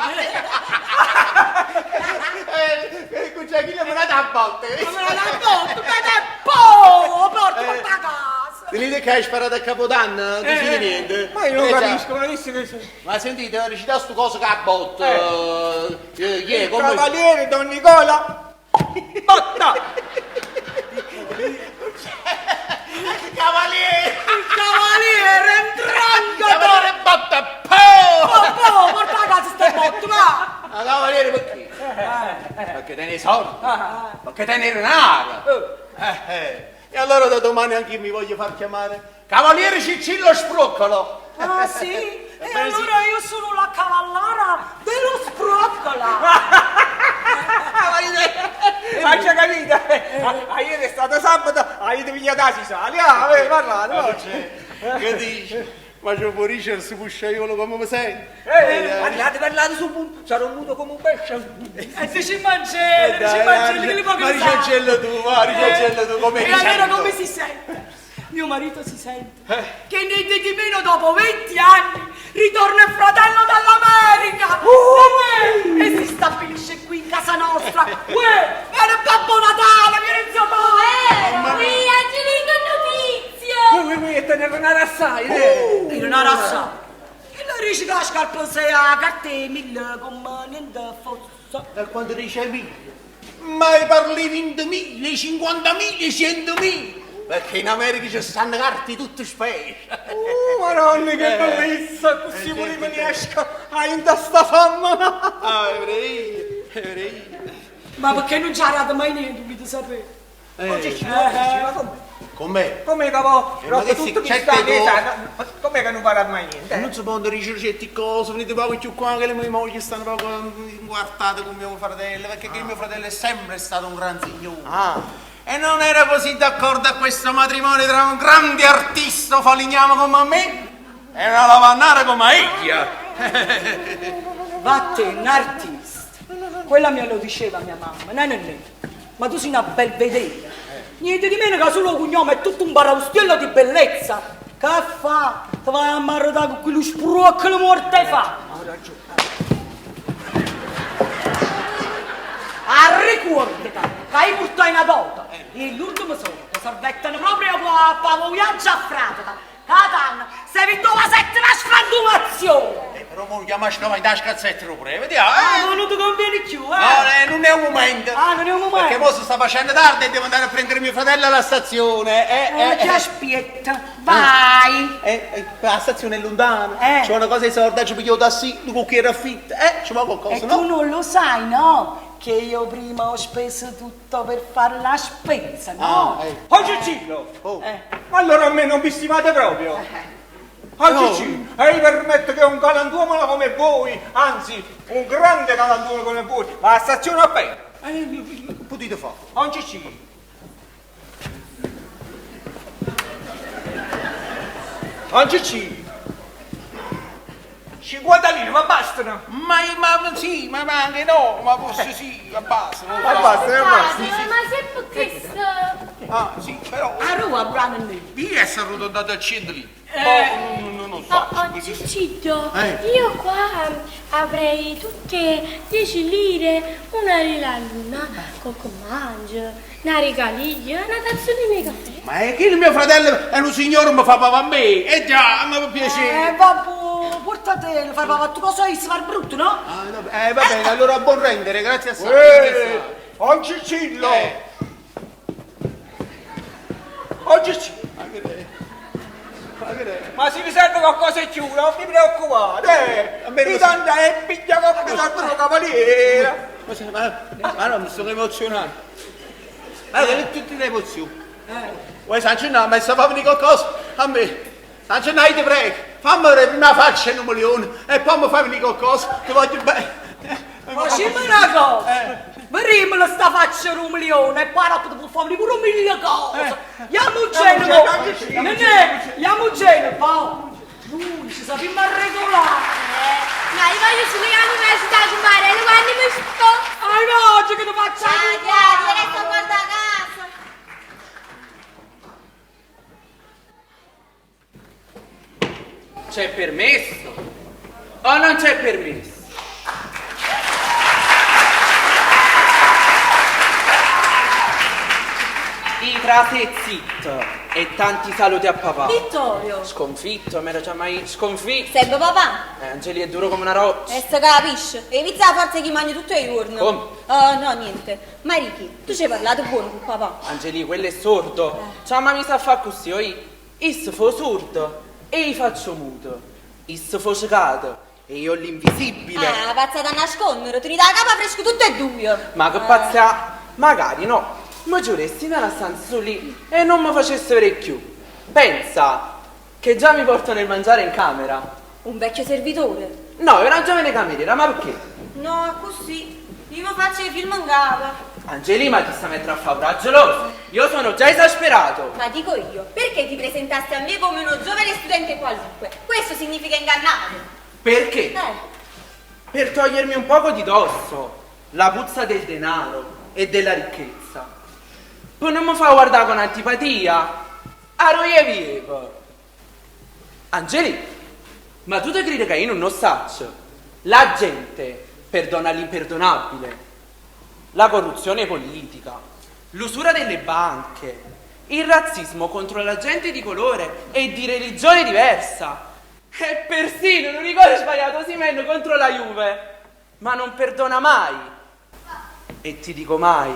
C'è chi le ha dato a botte? Ma me la dà a botte, ma è poco, porta, porta a casa. Venite che hai sparato a Capodanno? Non ti siete niente. Ma io non già. capisco, ma visto che... Ma sentite, recita sto coso che a botte. Chi è? Il Come... cavaliere Don Nicola Botta. Cavaliere! Il cavaliere entrando! Cavaliere botta! Po! Po, po, porta a casa sta botta, va! Ma cavaliere perché? Perché tiene i soldi, perché tiene il denaro. E allora da domani anche io mi voglio far chiamare Cavaliere Ciccillo Spruoccolo. Ah sì? E Ebbene sì. allora io sono la cavallara dello sproccola! Ma c'è capito? Ah, ieri è stato sabato, avete pigliato la sisale, ah, avete parlato. Ma c'è, che dici? Ma c'è può dicere se pusciaiolo come mi senti? Parlate, parlate su punto, sarò muto come un pesce. E se ci mangiate, ci mangiate, che li poco Ma ricencello tu, va, ricencello tu, come E allora sento? come si sente? Mio marito si sente che niente di meno dopo 20 anni ritorna il fratello dall'America uh! E si stabilisce qui in casa nostra. Uè, viene Babbo Natale, viene zio Papà. Qui, Angelina, notizia! Ui, ui, e te ne renare assai, eh. E non era assai. E lei dice che la scarpa sei a carta mille come niente fosse. Da quando dice mille? Ma parli 20.000, 50.000, 100.000! Perché in America ci stanno carte di tutte specie. Madonna, che bellezza, così pure me ne esco a in sta fama. Ah, ebrei, ebrei. Ma perché non c'era dato mai niente, volete sapere? Ma come? Com'è? Com'è che ho ma rotto che si- tutto mi certe sta cose- Com'è che non parlate mai niente? Non si possono dicere certe cose, venite poco più qua che le mie mogli stanno poco inguartate con mio fratello, perché che mio fratello è sempre stato un gran signore. Ah. E non era così d'accordo a questo matrimonio tra un grande artista faligname come me e una lavannara come ella. Vattene, artista. Quella me lo diceva mia mamma, no, no, no. Ma tu sei una belvedere. Niente di meno che solo cognome è tutto un baraustiello di bellezza. Che fa? Ti vai a maritare con quello spruoccolo morto e fa. A ricordati che hai portato una dota e l'ultimo soldo servettano proprio a pavoiaggia a frate. Catanna, sei vinto la settima sfrantumazione! Però mo chiama scava in tasca pure, vediamo. Ah, non ti conviene più, eh? No, non è un momento. Ah, non è un momento. Perché mo si sta facendo tardi e devo andare a prendere mio fratello alla stazione. Ti aspetta, vai. La stazione è lontana. C'è una cosa di sorda, ci piglio da sì, un cucchiere affitto. Ci va qualcosa, E no? tu non lo sai, no? Che Perché io prima ho speso tutto per fare la spesa, no? Ah, ecco. Oh Ciccillo! Ma allora a me non mi stimate proprio? Oh Ciccillo, e io permetto che un galantuomo come voi, anzi un grande galantuomo come voi, va a stazione a piedi. Che potete fare? Oh Ciccillo. Oh Ciccillo. 50 lire, ma bastano? Ma, ma sì, ma, ma anche no, ma forse sì, ma basta. non Ma so. basta, ma basta. Ma se per questo... Ah, sì, però... A Roma, brano lì. Io è arrotondato a 100 lire. Eh. non, non so. Oh, oh, Ciccio, Eh. io qua avrei tutte 10 lire, una lira l'una, con mangio, una regalia, una tazzolina di caffè. Ma è che il mio fratello è un signore, mi fa papà a me. Eh già, mi fa piacere. Vabbè, portatelo, fai papà, tu cosa hai? Si fa brutto, no? Ah, vabbè, va bene, allora buon rendere, grazie assai. Eh, oh Ciccillo! Eh. Oh Ciccillo! Ma che è? Ma che è? Ma se vi serve qualcosa in più, non vi preoccupate! A me non Mi si- tanta e piglia coppia dal cavaliere! Ma, se- ma, ma no, mi sto emozionando. Ma che tutte le emozioni. Vuoi San Gennaro, ma se fa venire qualcosa a me. San Gennaro, ti prego, fammi vedere prima faccia un milione e poi mi fai venire qualcosa, ti voglio bene. Facciamo una cosa. Vedremo sta faccia di un milione e poi dopo ti può fare pure un mille cose. Andiamo genio. Nenè, andiamo genio, Paolo. Noi ci sappiamo regolare. Ma io voglio solo che all'università compare, quando mi sto... Ah no, oggi che ti faccio? Ah, grazie, resta a guardare a casa. C'è permesso o non c'è permesso? I trase zitto e tanti saluti a papà. Vittorio. Sconfitto, mi ero già mai sconfitto. Sempre papà. Angeli è duro come una roccia. E se capisce. E inizia la forza chi mangia tutto il giorno. Come? Oh, no, niente. Ma Ricky, tu ci hai parlato buono con papà. Angeli, quello è sordo. Ciao, ma mi sa fa così, oi. Isso fo sordo e io faccio muto. Isso fo cecato e io l'invisibile. Ah, pazza da nascondere, ti dà la capa fresca tutto e due. Ma che pazzia! Magari no, mi giuresti nella stanza su lì e non mi facesse vedere più. Pensa che già mi portano il mangiare in camera. Un vecchio servitore. No, è una giovane cameriera, ma perché? No, così. Io mi faccio i film in capa. Angelina ti sta mettendo a fare un geloso. Io sono già esasperato. Ma dico io, perché ti presentasti a me come uno giovane studente qualunque? Questo significa ingannare. Perché? Eh, Per togliermi un poco di dosso la puzza del denaro e della ricchezza. Poi non mi fa guardare con antipatia. Aro vivo. Angeli, ma tu ti credi che io non lo saccio? La gente perdona l'imperdonabile, la corruzione politica, l'usura delle banche, il razzismo contro la gente di colore e di religione diversa. E persino un rigore sbagliato Osimhen contro la Juve. Ma non perdona mai. E ti dico mai,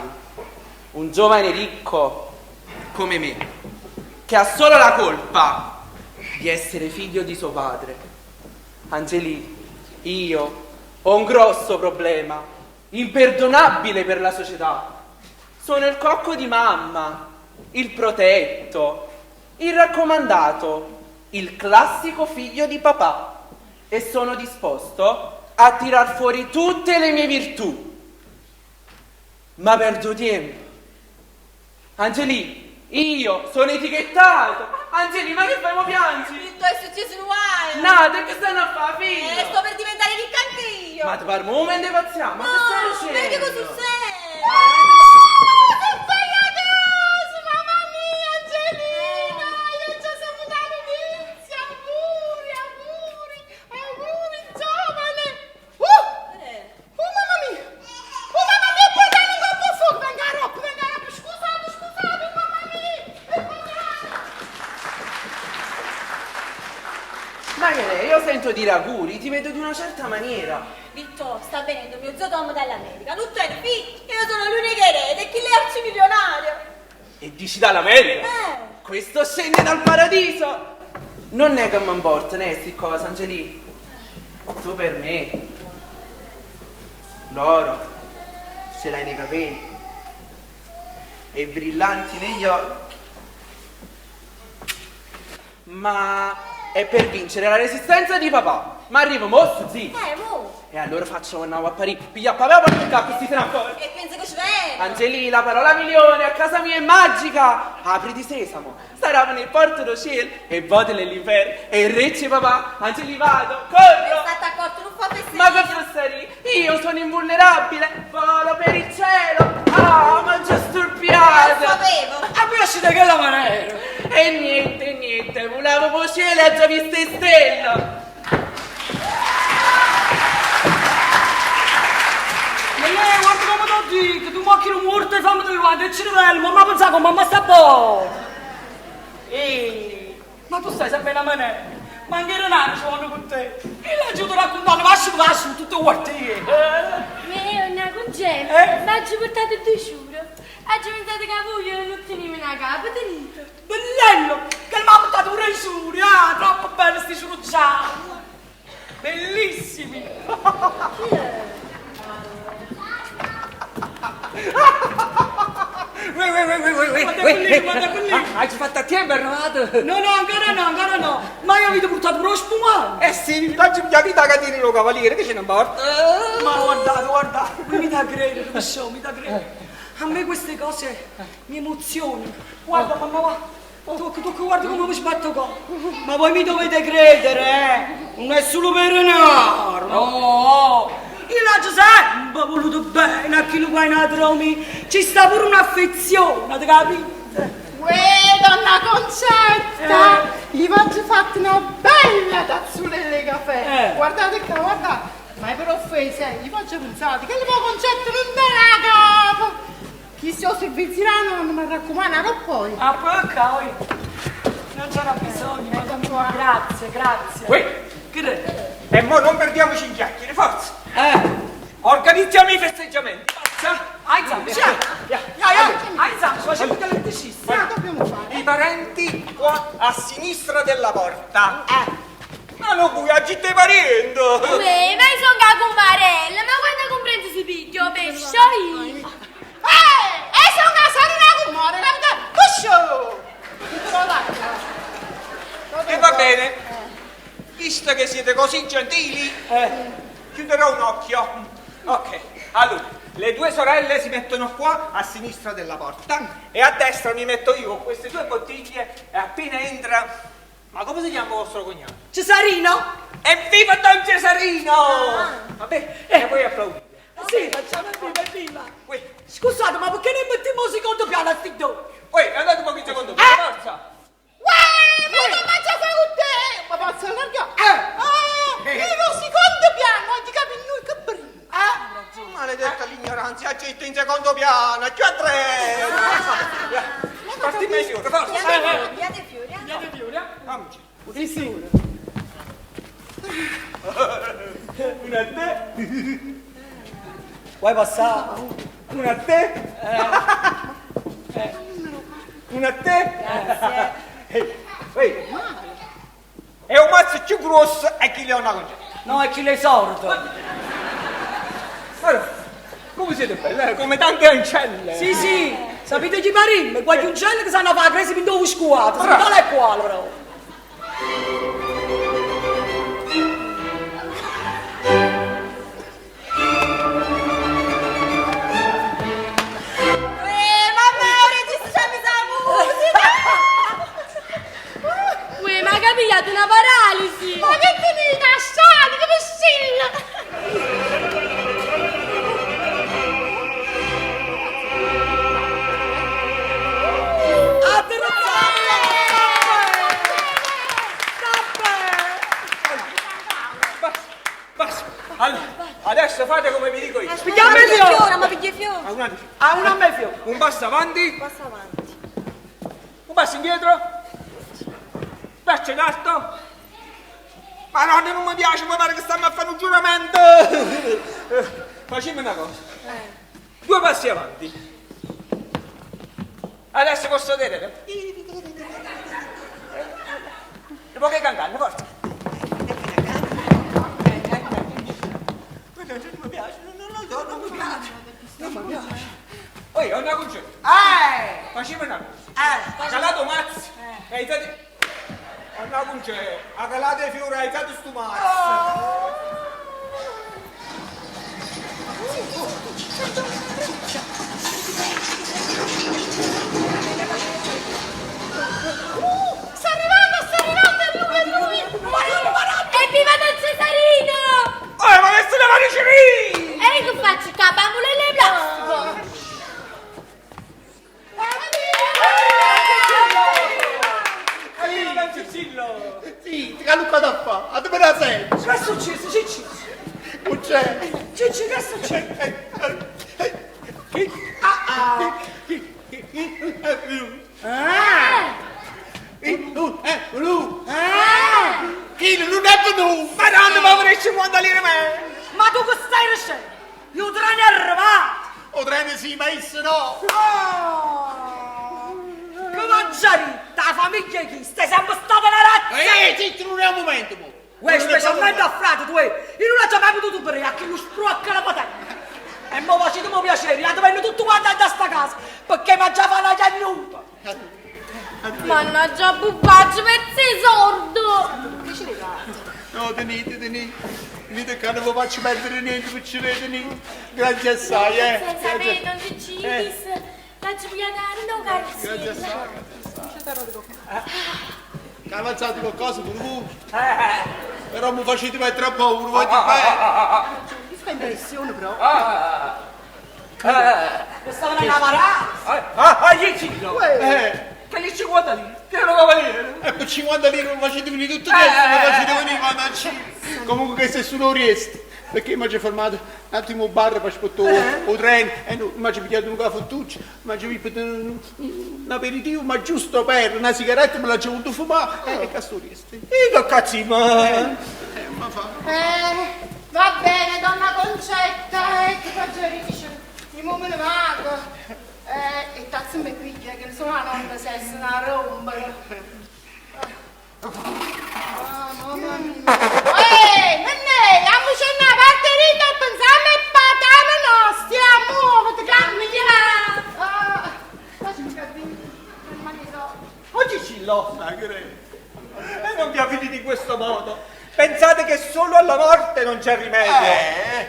un giovane ricco come me, che ha solo la colpa di essere figlio di suo padre. Angelì, io ho un grosso problema, imperdonabile per la società. Sono il cocco di mamma, il protetto, il raccomandato, il classico figlio di papà e sono disposto a tirar fuori tutte le mie virtù. Ma perdo tempo. Angelì, io sono etichettato. Angelì, ma che fai? Mo piangi? Vitto, è successo un guaio. No, te che stanno a fare, figlio? Sto per diventare ricca anche io. Ma ti pare un momento di pazzia? Ma no, che stai dicendo? perché così sei? Mamma mia, Angelina! Io già sono una notizia! Auguri, auguri, auguri, giovane! Oh, mamma mia! Oh, mamma mia, poi dai un colpo fuoco! Venga, Rob, venga, Rob! Scusate, scusate, mamma mia! Ma che ne, io sento dire auguri, ti vedo di una certa maniera. Vitto, sta venendo mio zio Tom dall'America. Non tiene figli, io sono l'unica erede e chi l'è arcimilionario. E dici dall'America? Eh. Questo scende dal paradiso! Non è che mi importa, né, sti cose, Angelì. Tu per me. Loro. Ce l'hai nei capelli e brillanti negli occhi. Ma è per vincere la resistenza di papà. Ma arrivo mo, zì. Mo. E allora faccio andare a Parigi, piglia papà e porto qua, così se ne accorge. E penso che ci viene. Angelì, la parola milione a casa mia è magica. Apriti sesamo, sarà nel porto do cielo e vote nell'inferno. E recce papà, Angelì vado, corro. State accorto, non fa fesseria. Ma che fesseria? Io sono invulnerabile, volo per il cielo. Ah, ma già storpiato. Lo sapevo. Ah, poi uscite che la maniera. E niente, niente, volavo per cielo e ho già visto le stelle. Ma lei, guarda come ti dico, tu macchina morta e fammi del e cervello, mamma pensa che mamma sta buona. Ehi, ma tu stai sempre una maniera. Ma anche Renato ci vanno con te. E l'aiuto raccontando, lascia, lascia, tutto quartiere. Ma una congela, ma ci portate due ciure. Ha pensato che voi non tenete una capa, tenete. Bellello, che mi ha portato pure i suri, ah, troppo belli sti suri gialli. Bellissimi. Ui, ui, ui, ui, ui, Guarda ui. quelli, guarda quelli. Ah, Hai fatto a tempo, è arrivato? No, no, ancora no, ancora no. Ma io avete portato pure lo spumante. Eh sì, l'oggi mi vita che tieni lo cavaliere, che ce ne importa? Ma guardate, guardate, mi dà credere, perciò, mi dà credere. A me queste cose mi emozionano. Guarda, mamma, guarda. Tocca, tocca, guarda come mi sbatto qua. Ma voi mi dovete credere, eh? Non è solo per denaro, no. Io l'ho sempre voluto bene a chi lo qua in Atromi. Ci sta pure un'affezione, ti capite? Uè, donna Concetta! Gli ho fatto una bella tazzulella di caffè. Guardate qua, guardate. Ma è per offesa, gli faccio pensare che il mio concetto non dà la capo. Chi si servizirà non mi raccomando, non poi. Ah, poi ok. Non c'era bisogno, ma grazie, grazie. Uè. Che è? E mo non perdiamoci in chiacchiere, forza! Organizziamo i festeggiamenti, forza! Aiza, ciao! Ya, Ya, ya, aiza, facciamo che l'elettricista. Che dobbiamo fare? I parenti qua a sinistra della porta. Ma non puoi agite i parenti! Uè, ma io sono la comparella, ma quando comprende si picchio, pesce io. E sono casata una cumore, capito? Cuscio! Che te lo dai? E va bene, visto che siete così gentili, chiuderò un occhio. Ok, allora, le due sorelle si mettono qua a sinistra della porta e a destra mi metto io con queste due bottiglie e appena entra... Ma come si chiama vostro cognato? Cesarino? Evviva Don Cesarino! Vabbè, e voi applaudite. Sì, facciamo viva, viva. Uè. Scusate, ma perché ne mettiamo il secondo piano a sti due? Uè, andate un poco in secondo piano, forza! Uè, ma che mangia fa con te? Ma posso allargare? Ah, io lo secondo piano, oggi capi noi che brilla. Maledetta l'ignoranza, agite in secondo piano, più a tre! Parti me fiore, forza! Piate fiori, Piate fiori, eh? Amici. Sì, sì. Una a te, Vuoi passare? una a te. Una a te. Ehi, ehi. È un mazzo più grosso e chi le ha una concetta. No, è chi le sordo. Allora, come siete belle, eh? come tante ancelle. Sì, sì. Sapete chi parim? Qualche uccello che sanno fare la crisi fin dove scuola. Sono tale e quale, però. Uè, mamma, registriamo la musica! Uè, ma che ha pigliato una paralisi. Ma che tenete? Sali, che vestilla! Basta, basta. Allora, adesso fate come vi dico io. Pigliamo il fiore. Ma piglia i fiori. Ah, un attimo. Ah, una a me fiore. Un passo avanti, Passo avanti. un passo indietro. Braccio in alto. Madonna, non mi piace, mi pare che stiamo a fare un giuramento. Facciamo una cosa. Due passi avanti. Adesso posso vedere. Dopo che cantare, forza. Non mi piace, non lo so, non mi piace. Non mi piace. Uè, 'onna Cuncè. Eh! Facimmo na cosa. Eh! Acalate 'o mazzo e aizate. 'Onna Cuncè, acalate 'e fiore e aizate stu mazzo. Sta arrivando, sta arrivando, è lui, è lui! Evviva Don Cesarino! Eh, ma che se ne va di civile! E io che faccio qua? Bambolelle 'e plastica? Evviva Don Ciccillo! Sì, che lucca da fa? A dove la senti? Che è successo, Cicci? Cuncè! Cicci, che è successo? Chi non è venuto? Madonna, ma vorrei 50 lire me! Ma tu che stai dicendo? Io treno è arrivato! O treno sì, ma io no! Oh! Che mangiarita, la famiglia chi? Stai sempre stata una razza! Ehi, zitto, non è un momento, mo! Uè, specialmente a frate, tu, eh! Io non l'ho mai potuto bere, a chi lo spruacca la patente! E mo facetemi piacere, andate venire tutto quanto da sta casa, perché mangiava la chiagnuta! Mannaggia, bubbaggio, per sei sordo! No, tenete, tenete. Tenete che non vi faccio perdere niente, piccine, tenete. Grazie assai, eh. Senza me, Grazie. Don Ciccilis, la pigliata no Grazie assai, carrozzella. grazie assai. Che avanzate qualcosa pure voi? Però mi facete mettere a paura, voglio bene. Mi fa impressione però. Questa è una marazza! Ah, ah, Cicillo! Eh, Che gli 50 lire? Che era un cavaliere! e per 50 lire mi facete venire tutto questo, mi facete venire mannaggia. Comunque questo è solo resto. Perché mi ha fermato un attimo un bar per aspettare o treno e no, mi ha pigliato un caffettuccio, mi ha pigliato un, un aperitivo, ma giusto per una sigaretta me l'ha già voluto fumare e cazzo resto. E che cazzo, ma... Ma fa. Va bene, donna Concetta, che faccio dice? Io me ne vado. E tazzo mi piglia, che sono la nonna se è una romba. Ah, mamma mia. Ehi, nenne, andiamoci una parte e pensiamo e patane nostri, muoviti, cammina. Ah, facciami capire, non me ne so. Oh Cicillo! Ma che è? E non vi avvilite in questo modo! Pensate che solo alla morte non c'è rimedio! Eh,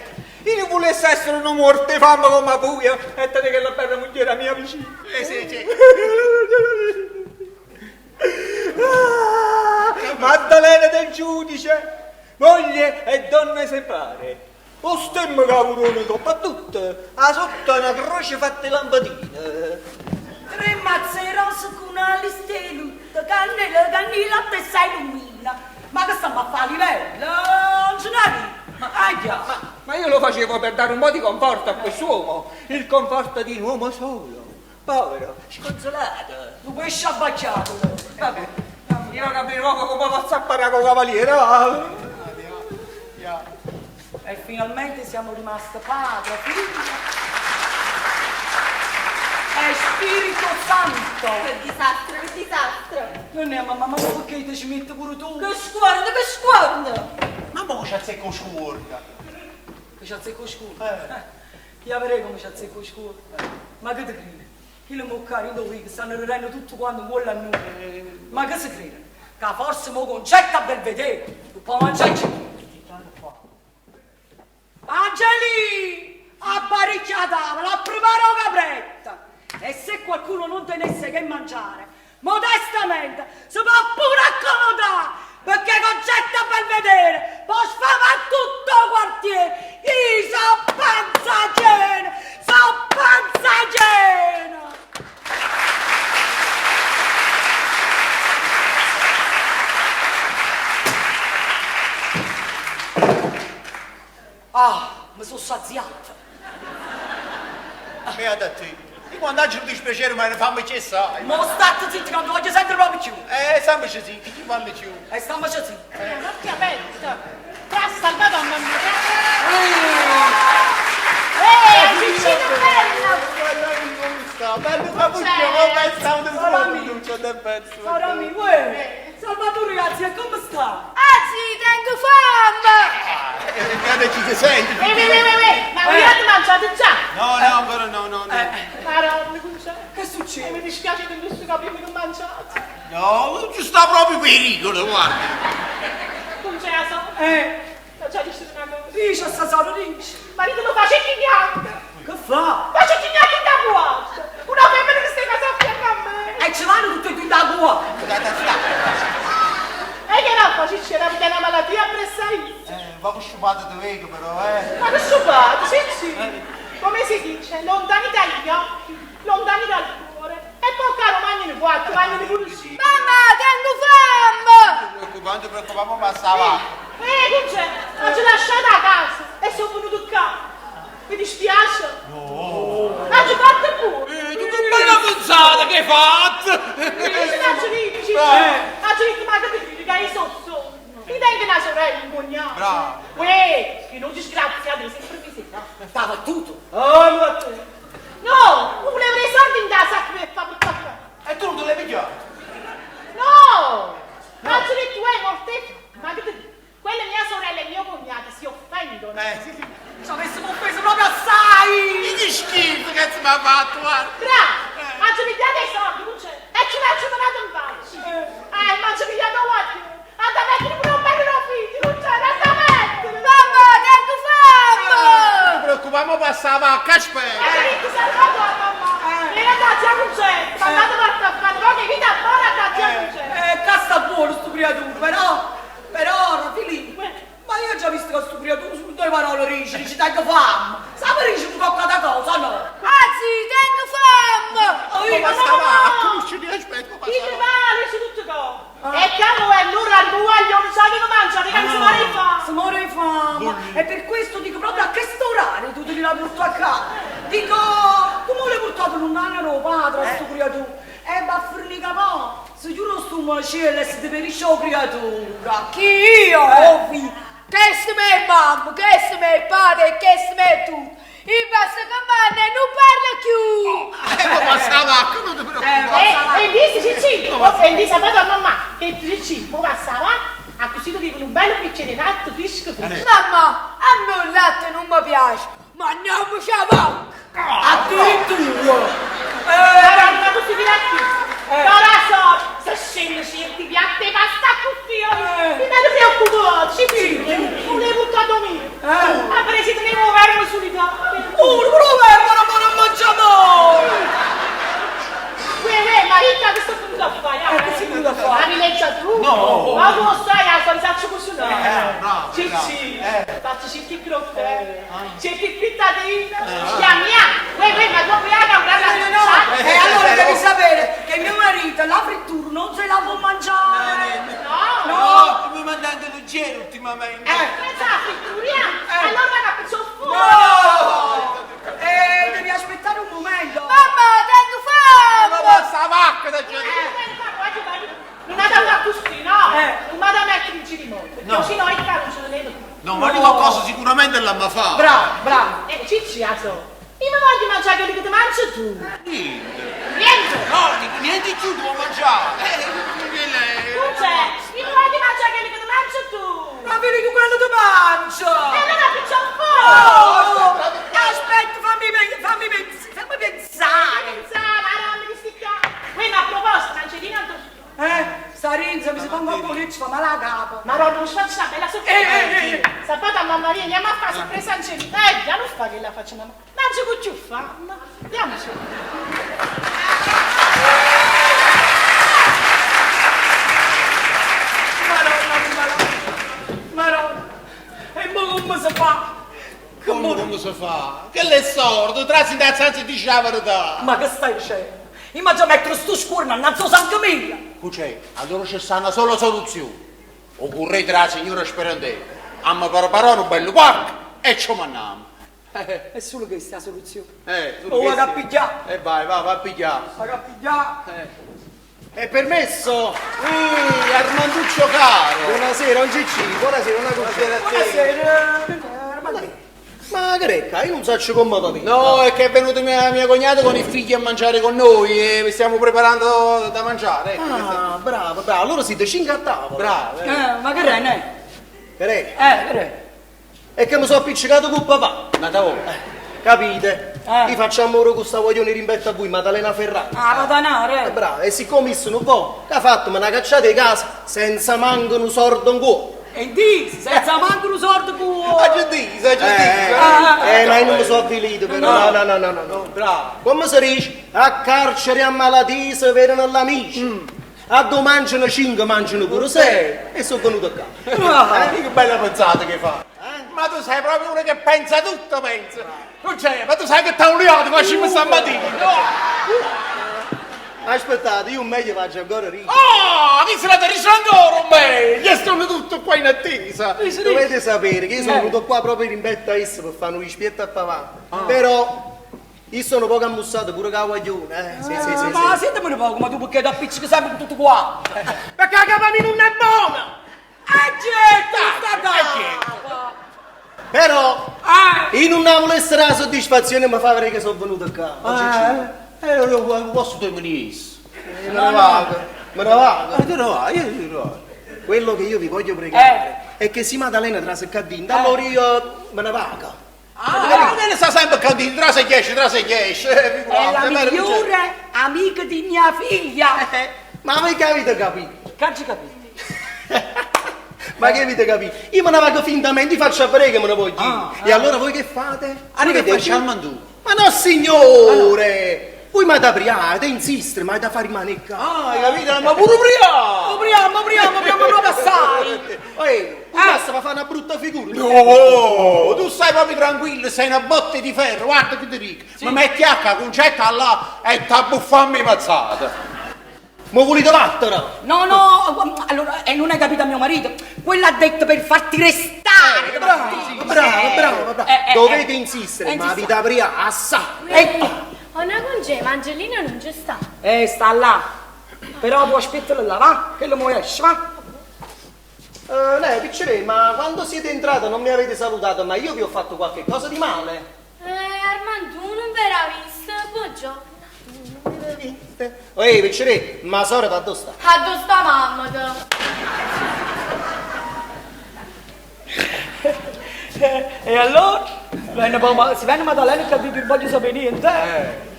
Io non volessi essere una morte fame come voi, e te che la bella moglie mia vicina. sì, sì. Ah, Maddalena del giudice, moglie e donna esemplare. O stemma cavolone coppa tutto, a sotto una croce fatta di lampadine. Tre mazze rose con una lista di lutto, cannella, cannella, te sei illumina. Ma che stiamo a fare a livello? Non ce n'è Ma aia! Ma io lo facevo per dare un po' di conforto a quest'uomo, il conforto di un uomo solo, povero, sconsolato. Tu pesce abbacchiato! Vabbè, io non capivo come posso parlare con cavaliere. va. E finalmente siamo rimasti padre, figlio e Spirito Santo! Che disastro, che disastro! Non è mamma, ma perché ti ci metti pure tu? Che sguardo, che sguardo! Ma mo c'è secco scuorda. Che c'è secco scuro? Io vedrei come c'è secco scuro. Ma che ti credi? Chi le moccare in dove che stanno ridendo tutto quanto con a noi. Ma che si crede? Che forse mo concetta a Belvedere, tu puoi mangiarci. Angeli! Apparecchia la tavola, prepara una capretta! E se qualcuno non tenesse che mangiare, modestamente si può pure accomodare, perché Concetta Belvedere può sfamare tutto il quartiere! Io so panza piena! So panza piena! Ah, mi sono saziata! Beata a te. Io quando c'è un dispiacere ma ne fammi cessare. Ma state zitto che non ti voglio sentire proprio più! Stammi zitti, chi fammi più? E stiamo zitti! Occhi aperta. Tra salvato a mamma. Ehi, vicino bella. Guarda come sta, bello cappuccino, come sta un Salami. c'è del pezzo. Sarami, uè! Salvatore ragazzi, e come sta? Ah sì, tengo fame! Guarda ci si sente. Ehi, ehi, ehi, ehi, ma Eh, voi avete mangiato già? No, no, ancora no, no, no. Madonna, Concè. Che succede? E mi dispiace che non sto prima che mangiate. No, ci sta proprio pericolo, guarda. Concè, la so. Eh, Ho già detto una cosa. dice a sta sola, dice. Marito mi face chignante. Che fa? Face chignante da buono. Una femmina che stai casa a fianco a me. E ci vanno tutte e due da cuore. E che no, facci c'era perché una malattia pressaissima. Va sciupato di vego però, eh. Ma che sciupato, sì sì. Come si dice? Lontani dagli occhi, lontani dal cuore. E poi caro, mangiano quattro, mangiano pure sì. Mamma, tengo fame! Non ti preoccupare, non ti preoccupare, passava. Concè, ma ci lasciate a casa e sono venuto qua. Mi dispiace? No. Ma ci fatto pure. Eh, tu che bella pensata che hai fatto! Ci faccio ridere, ci faccio ridere, ma che ti dico che io sono solo. Mi tengo una sorella, un cognato. Bravo. Uè, che non disgraziato, sempre mi sembra. Sta battuto. Oh, mi battuto. No, volevo i soldi in da sacca per far portare qua. E tu non te l'hai pigliato? No! Ma ci detto, uè, morte. Ma che ti dico? Quella mia sorella e mio cognato si offendono. Eh, sì, sì. Ci avessimo offeso proprio assai. Che schifo che mi ha fatto, guarda. Bravo! Ma ci pigliate i soldi, non c'è. E ci faccio menato in faccia. Eh, ma ci pigliate guardi. Andate a mettere pure un bello figlio, non c'è, andate a mettere. Mamma, tengo fame! Non ti preoccupare, passava a aspetta. E ci salvato a mamma. Vieni a zia Concetta, andate a fare poche vita buona a zia Concetta. Eh, sta buono sto creatura, però, però, Filippo, ma io ho già visto che sto creatura su due parole dice, dice tengo fame. Sa per dice un po' cada cosa, no? Anzi, tengo fame! Oh, Ma passava, come ci aspetta, Chi passava. ti vale su tutto cosa? E cavolo è allora il guaglio non sa che non mangia, che si muore di fame. Si muore di fame. E per questo dico proprio a che sto orario tu te li l'hai portato a casa. Dico, come l'hai portato lontano da padre a sto creatura? E va a fornire capò. Se giuro sto macello e si ti perisce la creatura. Chi io? Oh, figlio. Questo è mamma, questo è padre e questo è tutto. Il basta che manna e non parla più! Eh, ma passava, non ti preoccupare. E, e disse Cicci, e disse a mamma che Cicci, mo passava, a così tu dico un bello bicchiere di latte fresco fresco. Mamma, a me il latte non mi piace, ma andiamo a vacca! Addirittura. Allora, ma tu si piatti. Ora so, se scende certi piatti pasta così, mi mi preoccupo, Cicci, non le buttato mio. Ha preso tenevo verme solitario. Pure, pure, ma non mangiamo! Uè, uè, ma io che sto venuto a fare? Eh, che sei venuto a fare? La villeggiatura? No. Ma tu lo sai, la salsaccia cucinata. bravo, Cicci, bravo. faccio certi crotte, certi frittatine. Chiamiamo. Uè, uè, ma dopo la una No, no, no. E allora devi sapere che mio marito la frittura non se la può mangiare. No. No. Mi mandando leggero ultimamente. Pensa alla frittura, allora la faccio fuori. No! Devi aspettare un momento. Mamma, tengo Ma fame! passa vacca da gente. Non ha da fare così, no? Eh. Non vado a mettere in cerimonia, perché No. se no il caro non ce lo vedo più. No, ma dico cosa sicuramente l'hanno fatta. Bravo, bravo. Cicci, aso. Io mi voglio mangiare quello che ti mangi tu. Niente. Niente. No, dico, niente più devo mangiare. Non c'è. Io mi voglio mangiare quello che ti mangi tu. Ma vedi tu quello ti mangia! E allora facciamo fuori. Oh, aspetta, fammi, fammi, fammi pensare. Pensare, madonna, che sti qua. Qui ma a proposito, Angelina, Sta rinza mi si fa un po' che ci fa male la capo. Madonna, non ci faccio una bella sorpresa. Sapete a mamma mia, andiamo a fare sorpresa Angelina. Già non fa che la faccia mamma. Mangia con ciuffa. Andiamoci. Madonna, madonna. Madonna. E mo come si fa? Come, come si fa? Che l'è sordo, trasi in stanza e dici la verità. Ma che stai dicendo? Io mi già metto sto scuorno innanzi sangue mio. Cucè, allora c'è sta una sola soluzione. Occorre tra la signora Sperandella. Amma preparare un bello pacco e ci mandiamo. È solo questa la soluzione. Solo Oh, vado a questa. pigliare. Vai, va, va a pigliare. Vado a pigliare. È permesso? Ehi, Armanduccio caro. Buonasera, un Cicci, buonasera, una Buonasera a te. Buonasera. Armando. Ma Greca, io non so come va bene. No, è che è venuto mia cognata con i figli a mangiare con noi e stiamo preparando da mangiare. Ecco, Ah, bravo, bravo. Allora siete cinque a tavola. Bravo. Ma che re, ne? Greca, Che re? È che mi sono appiccicato con papà. N'ata volta. Capite? Io faccio amore con sta guaglione rimpetto a voi, Maddalena Ferrante. Ah, patanare. Eh, bravo, e siccome io non può, che ha fatto? Me l'ha cacciata di casa senza manco un sordo in cuore. E di, senza manco un sordo cuore. Ah, già dice, ah, già dice. Eh, ma io non mi sono avvilito però. No, no, no, no, no. no. Bravo. Come si dice? A carcere a malattie si vedono gli amici. A dove mangiano cinque mangiano pure sei. E sono venuto qua. Eh, che bella pensata che fa. Ma tu sei proprio uno che pensa tutto, pensa. Non c'è, ma tu sai che t'ha un liato, facciamo stamattina. Aspettate, io meglio faccio ancora ridere. Oh, chi se la dice ancora un meglio? Io sono tutto qua in attesa. Dovete sapere che io sono venuto qua proprio in rimpetto a essa per fare un rispetto a papà. Però io sono poco ammussato pure con la guaglione, eh. Sì, sì, sì, Ma sì. sentimi un poco, ma tu perché ti appiccichi sempre con tutto qua? Perché la capa mia non è buona! E gente, sta capa! Però Eh! io non volevo essere la soddisfazione mi fa vedere che sono venuto qua. Oggi Lo posso dormire. Me ne vado, me ne vado. Te ne vai, io te ne vado. Quello che io vi voglio pregare è che si Maddalena trase qua dentro, allora io me ne vado. Ah, Maddalena sta sempre qua dentro, tra sei dieci, tra sei dieci. È la migliore amica di mia figlia. Ma voi che avete capito? Che ci capito? Ma che avete capito? Io me ne vado fintamente, faccio a vedere che me ne voglio dire. E allora voi che fate? Ah, Voi che che faccio fate? al mandù? Ma no signore! Voi mi avete insistere, ma da fare rimanere qua. Ah, hai capito? Ma pure prima! Apriamo, apriamo, apriamo proprio assai. Ehi, basta, fa fare una brutta figura. No, tu stai proprio tranquillo, sei una botte di ferro, guarda che ti dico. Mi metti a ca, concetta là e t'abbuffammi mazzata. Ma volete vattene? No, no, allora, e non hai capito a mio marito. Quello ha detto per farti restare. Bravo, bravo, bravo, bravo. Dovete insistere, ma Insiste. vi aprire assai. E Oh, no, con ma Angelina non ci sta. sta là. Però tu aspettalo là, va? Che lo muoio esce, va? Lei, piccere, ma quando siete entrato non mi avete salutato, ma io vi ho fatto qualche cosa di male. Armando, non verrà visto. Buongiorno. Ehi, piccere, ma sora da dove sta? A dove sta mamma? te? E allora? Venne poi, ma, se viene Maddalena che non voglio sapere niente. Eh.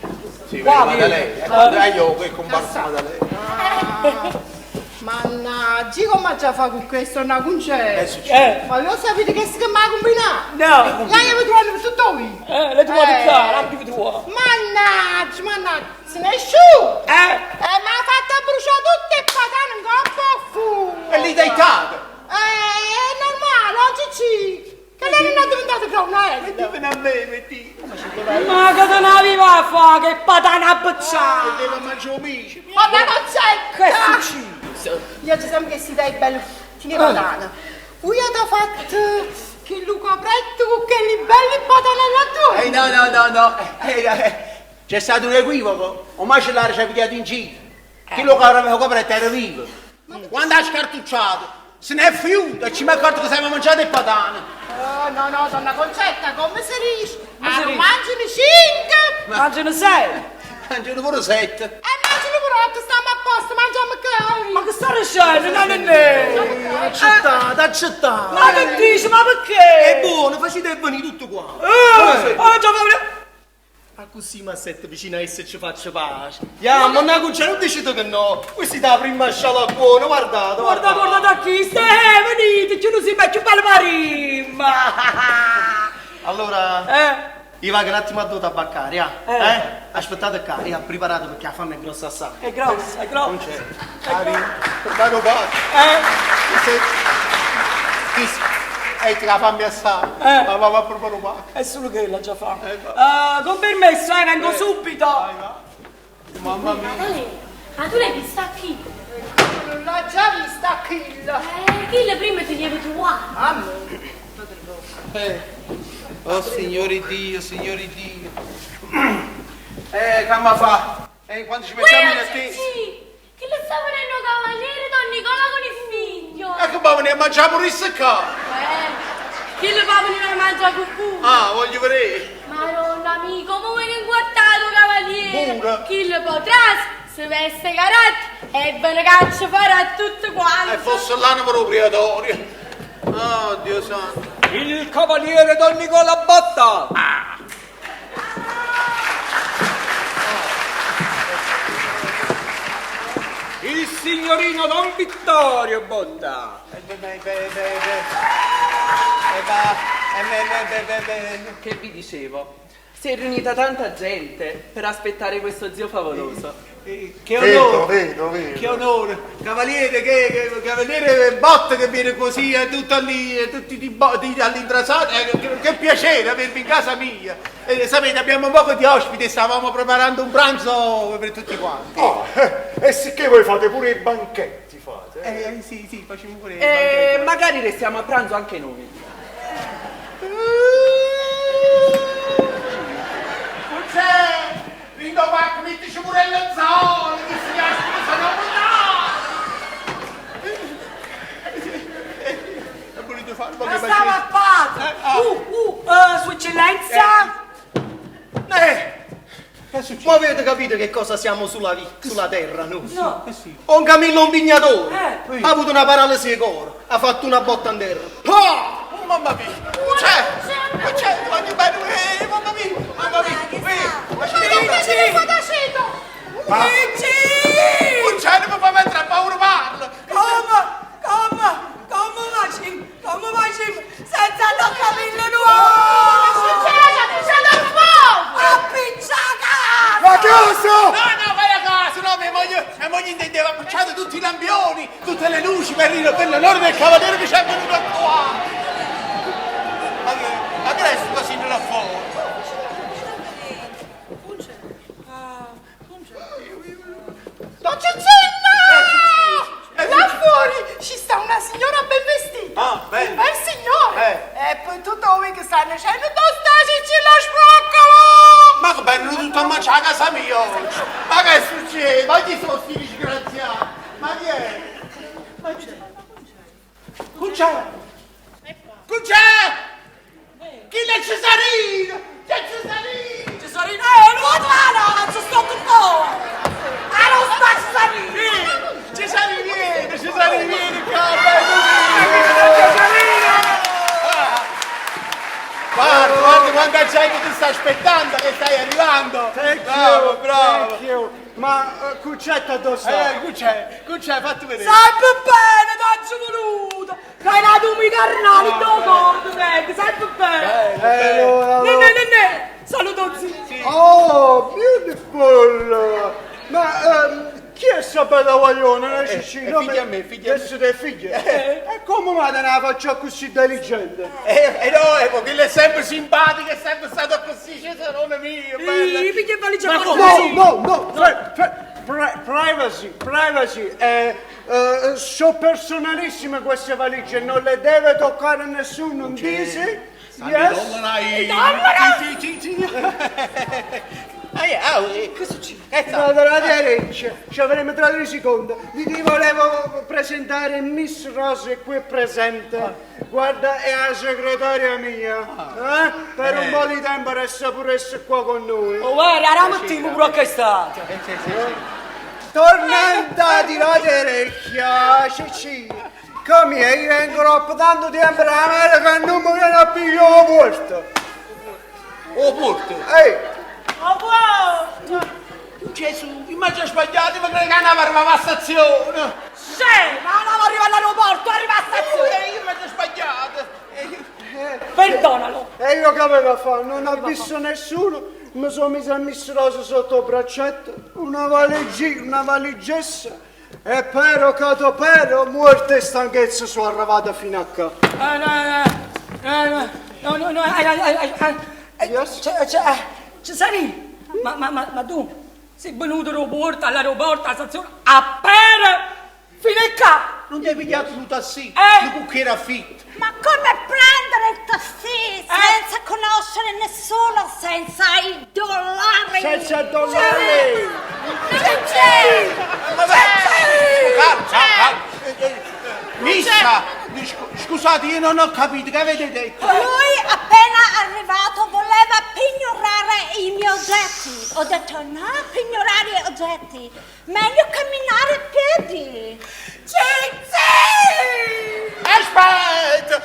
Sì, Qua, vedi vieni. Maddalena. E quando è io che comparso Maddalena. Mannaggia, come già fa con questo una concetta? Eh. Ma lo sapete che si chiama combinato? No. Lei aveva trovato per tutto io. Le trovate Eh. qua, la più tua. Mannaggia, mannaggia, se ne è asciutto! Eh. E mi ha fatto bruciare tutte le patane in coppa a fuoco! E lì dai tato. È normale, oggi ci... Che lei non è diventata gronella! Dove a me, metti? Ma che te ne arriva a fare? Che patana bocciata! Devo mangiare amici. Ma la concetta! Che è successo? Io ci sempre che si dai bello fine patana. Voi avete fatto che Luca Pretto con quelli belli patanella tua! Eh, no, no, no, no. C'è stato un equivoco. O macellare ci ha pigliato in giro. Chi lo aveva coperto era vivo. Quando ha scartucciato, se ne è fiuto e ci mi accorto che siamo mangiati le patane. Oh, no, no, donna Concetta, come si dice? Come si Ah, dice? mangiano cinque! Mangiano sei! Mangiano pure sette. E mangiano pure otto, stiamo a posto, mangiamo cavoli! Ma che sta dicendo? No, no, no! Accettate, accettate. Ma che dici? Ma perché? È buono, facete venire tutto qua. Già va Ma così mi assetto vicino a essa e ci faccio pace. Ya, ma una cucina non dicete che no. Questa è la prima scialacquona, guardate, Guarda, guardate. guarda chi sta, venite, ci non si mette più marimma. Allora, Eh, io vado un attimo a due tabaccari, ah. Eh. Eh? Aspettate qua, io ho preparato perché la fame è grossa assai. è grossa, è grossa. Non c'è. Vado pace. Eh, Chi E te la fammi assai. Eh. Ma va, va proprio pace. è solo che l'ha già fatta. Con permesso, vengo subito. Mamma mia. Maddalena, ma tu l'hai vista chi? Non l'ho già vista quella! Chi prima ti devi trovare? Ah, Eh. Oh signore Dio, signore Dio. Che ma fa? Quando ci mettiamo in attesa. Sì, che le sta venendo cavaliere Don Nicola con il figlio. E che va venire a mangiare pure il seccato. Chi le va a venire a mangiare cucù? Ah, voglio vedere. Madonna amico, come viene inguattato cavaliere? Pure. Chi le potrà si veste carattere e ve ne caccia fuori a tutto quanto. E fosse l'anima proprietario. Oh, Dio santo. Il cavaliere Don Nicola Botta. Il signorino Don Vittorio Botta. Che vi dicevo? Si è riunita tanta gente per aspettare questo zio favoloso. Che onore, Vedo, vedo. che onore, cavaliere, che, che- cavaliere Botta che viene così, eh, tutto lì, eh, tutti di bo- di- all'intrasato, eh, che, che piacere avervi in casa mia. Eh, sapete, abbiamo poco di ospiti, stavamo preparando un pranzo per tutti quanti. Oh, e sicché voi fate pure i banchetti, fate? Eh, sì, sì, facciamo pure E magari restiamo a pranzo anche noi. C'è! Rindo Mac, mettici pure il lenzuolo, che si ospiti sono Ho voluto fare un po' Ma che stava a padre! Sua eccellenza! Ma avete capito che cosa siamo sulla, sulla terra noi? No. Un Camillo un vignatore Eh. ha avuto una paralisi di cuore, ha fatto una botta in terra. Oh, mamma mia! C'è! C'è! Voglio bene! Eh, mamma mia! Mamma mia! Eh, ma Luigi! Luigi! Non c'è, non mi fa mettere a paura parlo! Come? Come? Come facciamo? Come facciamo? Senza lo capello nuovo! Che succede? Succede un fuoco! Appiccica! La casa! No, no, vai a casa! No, mia moglie, mia moglie intendeva appicciate tutti i lampioni, tutte le luci per, per l'onore del cavaliere che ci è venuto qua! Ma che, ma che è sto casino là fuori? Don Cicillo! Là fuori ci sta una signora ben vestita. Ah, bello. Un bel signore. Eh. E poi tutto voi che stanno dicendo, dove sta Cicillo Sbroccolo? Ma che bello tutto a mangiare a casa mia oggi! Ma che succede? Ma chi sono sti disgraziati? Ma chi è? Ma chi c'è? C'è? C'è? Chi è Cesarino? C'è Cesarino! Cesarino, no, no, non ci sto tutto! Ah, non sta Cesarino! Cesarino vieni, Cesarino vieni qua, bello mio! Guarda, guarda quanta gente ti sta aspettando che stai arrivando! Thank bravo, you, bravo! Thank you. Ma Cuccetta dove sta? Cuccè, Cuccè, fatti vedere! Sempre bene, t'ho voluto! Che hai dato i carnali, do cordo, vedi, sempre bene! Allora, Ne, ne, ne, ne! Saluto zio! Oh, beautiful! Ma chi è sta bella guaglione? Eh, Cicino? è figlia a me, figlia a me. Adesso è figlia? E come mai te la faccio così intelligente? No, è perché lei è sempre simpatica, è sempre stato così, Cesarone mio, bella! Sì, piglia e valigia Ma con come? No, no, no, privacy, privacy, sono personalissime queste valigie, non le deve toccare nessuno, dici? Yes? Sì, sì, sì. Che succede? Che sta? Ci avremo tra 3 secondi. Vi volevo presentare Miss Rose qui presente. Guarda, è la segretaria mia. Eh? Per un po' di tempo resta pure essa qua con noi. Oh, guarda, la mattina pure che è stata! Tornando a tirare orecchia, Cicci. Come io vengo dopo tanto tempo l'America e non mi viene a pigliare la porta. Oh, porto! Ehi! Oh, wow! Gesù, immagino sbagliato, ma credo che andava alla stazione! Sì, ma non arriva all'aeroporto, arriva alla stazione! Io mi sono sbagliato! Perdonalo! E io che avevo a fare? Non ho visto nessuno, mi sono messo a Miss Rosa sotto il braccetto, una valigina, una valigessa, e pero catopero, muerte e stanchezza sono arrivata fino a qua. No, no, no, no, Yes? Cesarino, ma tu sei venuto all'aeroporto, all'aeroporto, alla stazione, a pere, fino a qua! Non ti hai pigliato un tassì, Eh. un cucchiere affitto. Ma come prendere il tassì senza conoscere nessuno, senza i dollari? Senza dollari! Cicci! Vabbè, calma, calma. Missa, scusate, io non ho capito, che avete detto? Lui appena arrivato voleva pignorare i miei oggetti. Ho detto no, pignorare gli oggetti. Meglio camminare a piedi. Cicci! Aspetta!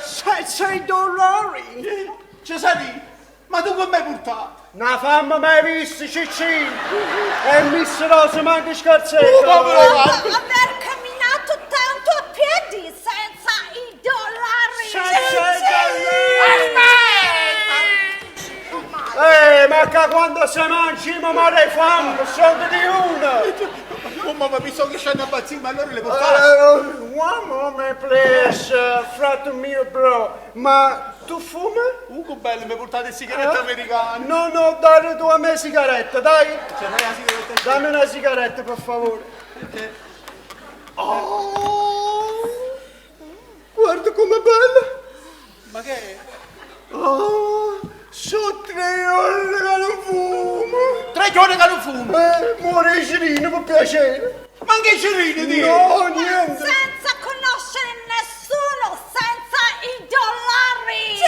Senza i dollari! Cesarì, ma tu come hai portato? Na fame mai vista, Ciccì! E Miss Rosa manco scherzetto! Oh, povero Dopo aver camminato tanto a piedi senza i dollari. Senza i Eh, ma che quando si mangia, mi muore fame, sono di una! Oh, mamma, mi so che c'è una pazzia, ma allora le portate? One moment, please, frate mio bro. Ma tu fumi? Ugo bello, mi portate sigarette Eh? americane. No, no, dai tu a me sigaretta, dai. Cioè, dai la sigaretta. Dammi una sigaretta, per favore. Oh, guarda com'è bella. Ma che è? Oh, sono tre giorni che non fumo. Tre giorni che non fumo? Muore i cirini, per piacere. Ma anche i cirini, Dio? No, niente. Senza conoscere nessuno, senza i dollari.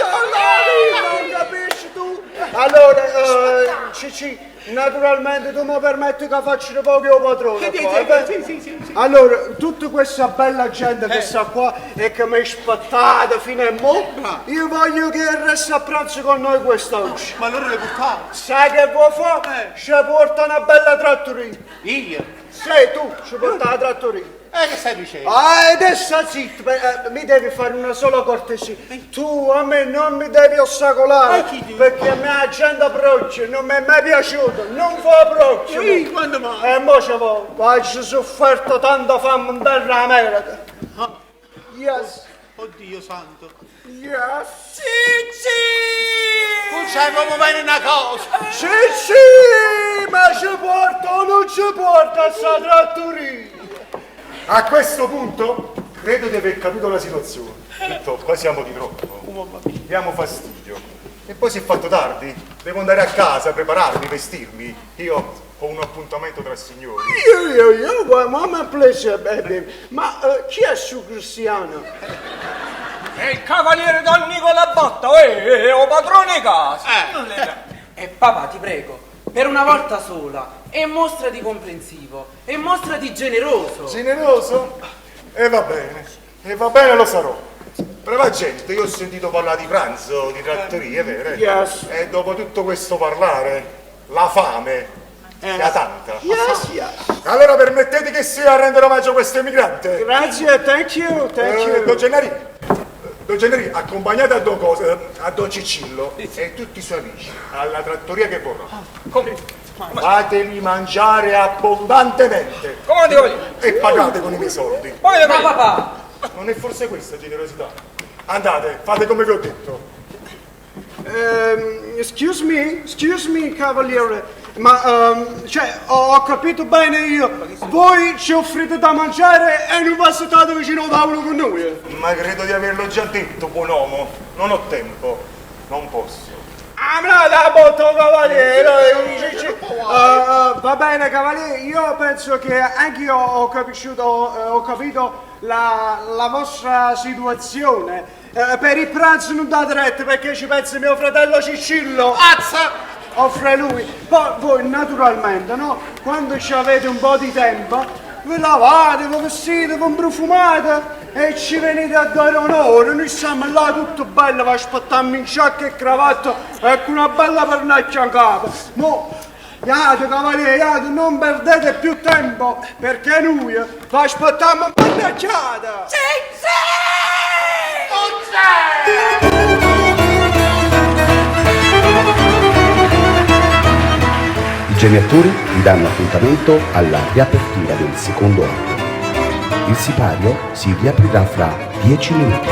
Dollari, non capisci tu? Allora, Cicci, naturalmente tu mi permetti che faccio un poco io padrone Sì, qua, sì, eh, beh? sì, sì, sì, sì. Allora, tutta questa bella gente che sta qua e che mi è aspettata fino a mo', io voglio che resti a pranzo con noi quest'oggi. Ma allora le portate? Sai che vuoi fare? Ci porta una bella trattoria. Io? Sì, tu ci porta la trattoria. Che stai dicendo? Ah, e adesso zitto, beh, mi devi fare una sola cortesia. Tu a me non mi devi ostacolare, perché a me la gente approccia, non mi è mai piaciuto, non fa approccio. Sì, quando mai? E mo ce vo, oggi ho sofferto tanta fame in terra America. Yes. Oddio santo. Yes. Cicci! Non c'è come bene una cosa. Cicci, ma ci porta o non ci porta a sta trattoria? A questo punto credo di aver capito la situazione. Detto, qua siamo di troppo. Diamo fastidio. E poi si è fatto tardi. Devo andare a casa, prepararmi, vestirmi. Io ho un appuntamento tra signori. Io, one please, baby. Ma chi è su Cristiano? E il cavaliere Don Nicola Botta, o padrone casa. E papà, ti prego, per una volta sola, e mostrati comprensivo, e mostrati generoso. Generoso? E va bene, e va bene lo sarò. Brava gente, io ho sentito parlare di pranzo, di trattorie, vero? Yes. E dopo tutto questo parlare, la fame era tanta. Yes, yes. Allora permettete che sia a rendere omaggio a questo emigrante? Grazie, thank you, thank you. Don Gennari, Don Gennari, accompagnate a Don, Cosa, a Don Ciccillo e tutti i suoi amici alla trattoria che vorrà. Come? Fateli mangiare abbondantemente. Come devo dire? E pagate con i miei soldi. Come devo Ma dire? papà, Non è forse questa generosità? Andate, fate come vi ho detto. Excuse me, excuse me, cavaliere, ma cioè, ho capito bene io, voi ci offrite da mangiare e non vi state vicino al tavolo con noi? Ma credo di averlo già detto, buon uomo. Non ho tempo, non posso. Ah, ma la botto, cavaliere! Va bene, cavaliere, io penso che anche io ho capito, ho capito la vostra situazione. Per il pranzo non date retta perché ci pensa mio fratello Ciccillo. Azza! Offre lui. Poi voi naturalmente, no? Quando ci avete un po' di tempo, vi lavate, vi vestite, vi profumate e ci venite a dare onore. Noi siamo là tutto bello, vi aspettiamo in giacca e cravatta e con una bella pernacchia in capo. Mo, iate cavaliere, iate, non perdete più tempo perché noi vi aspettiamo pernacchiata. I geniatori vi danno appuntamento alla riapertura del secondo atto. Il sipario si riaprirà fra 10 minuti.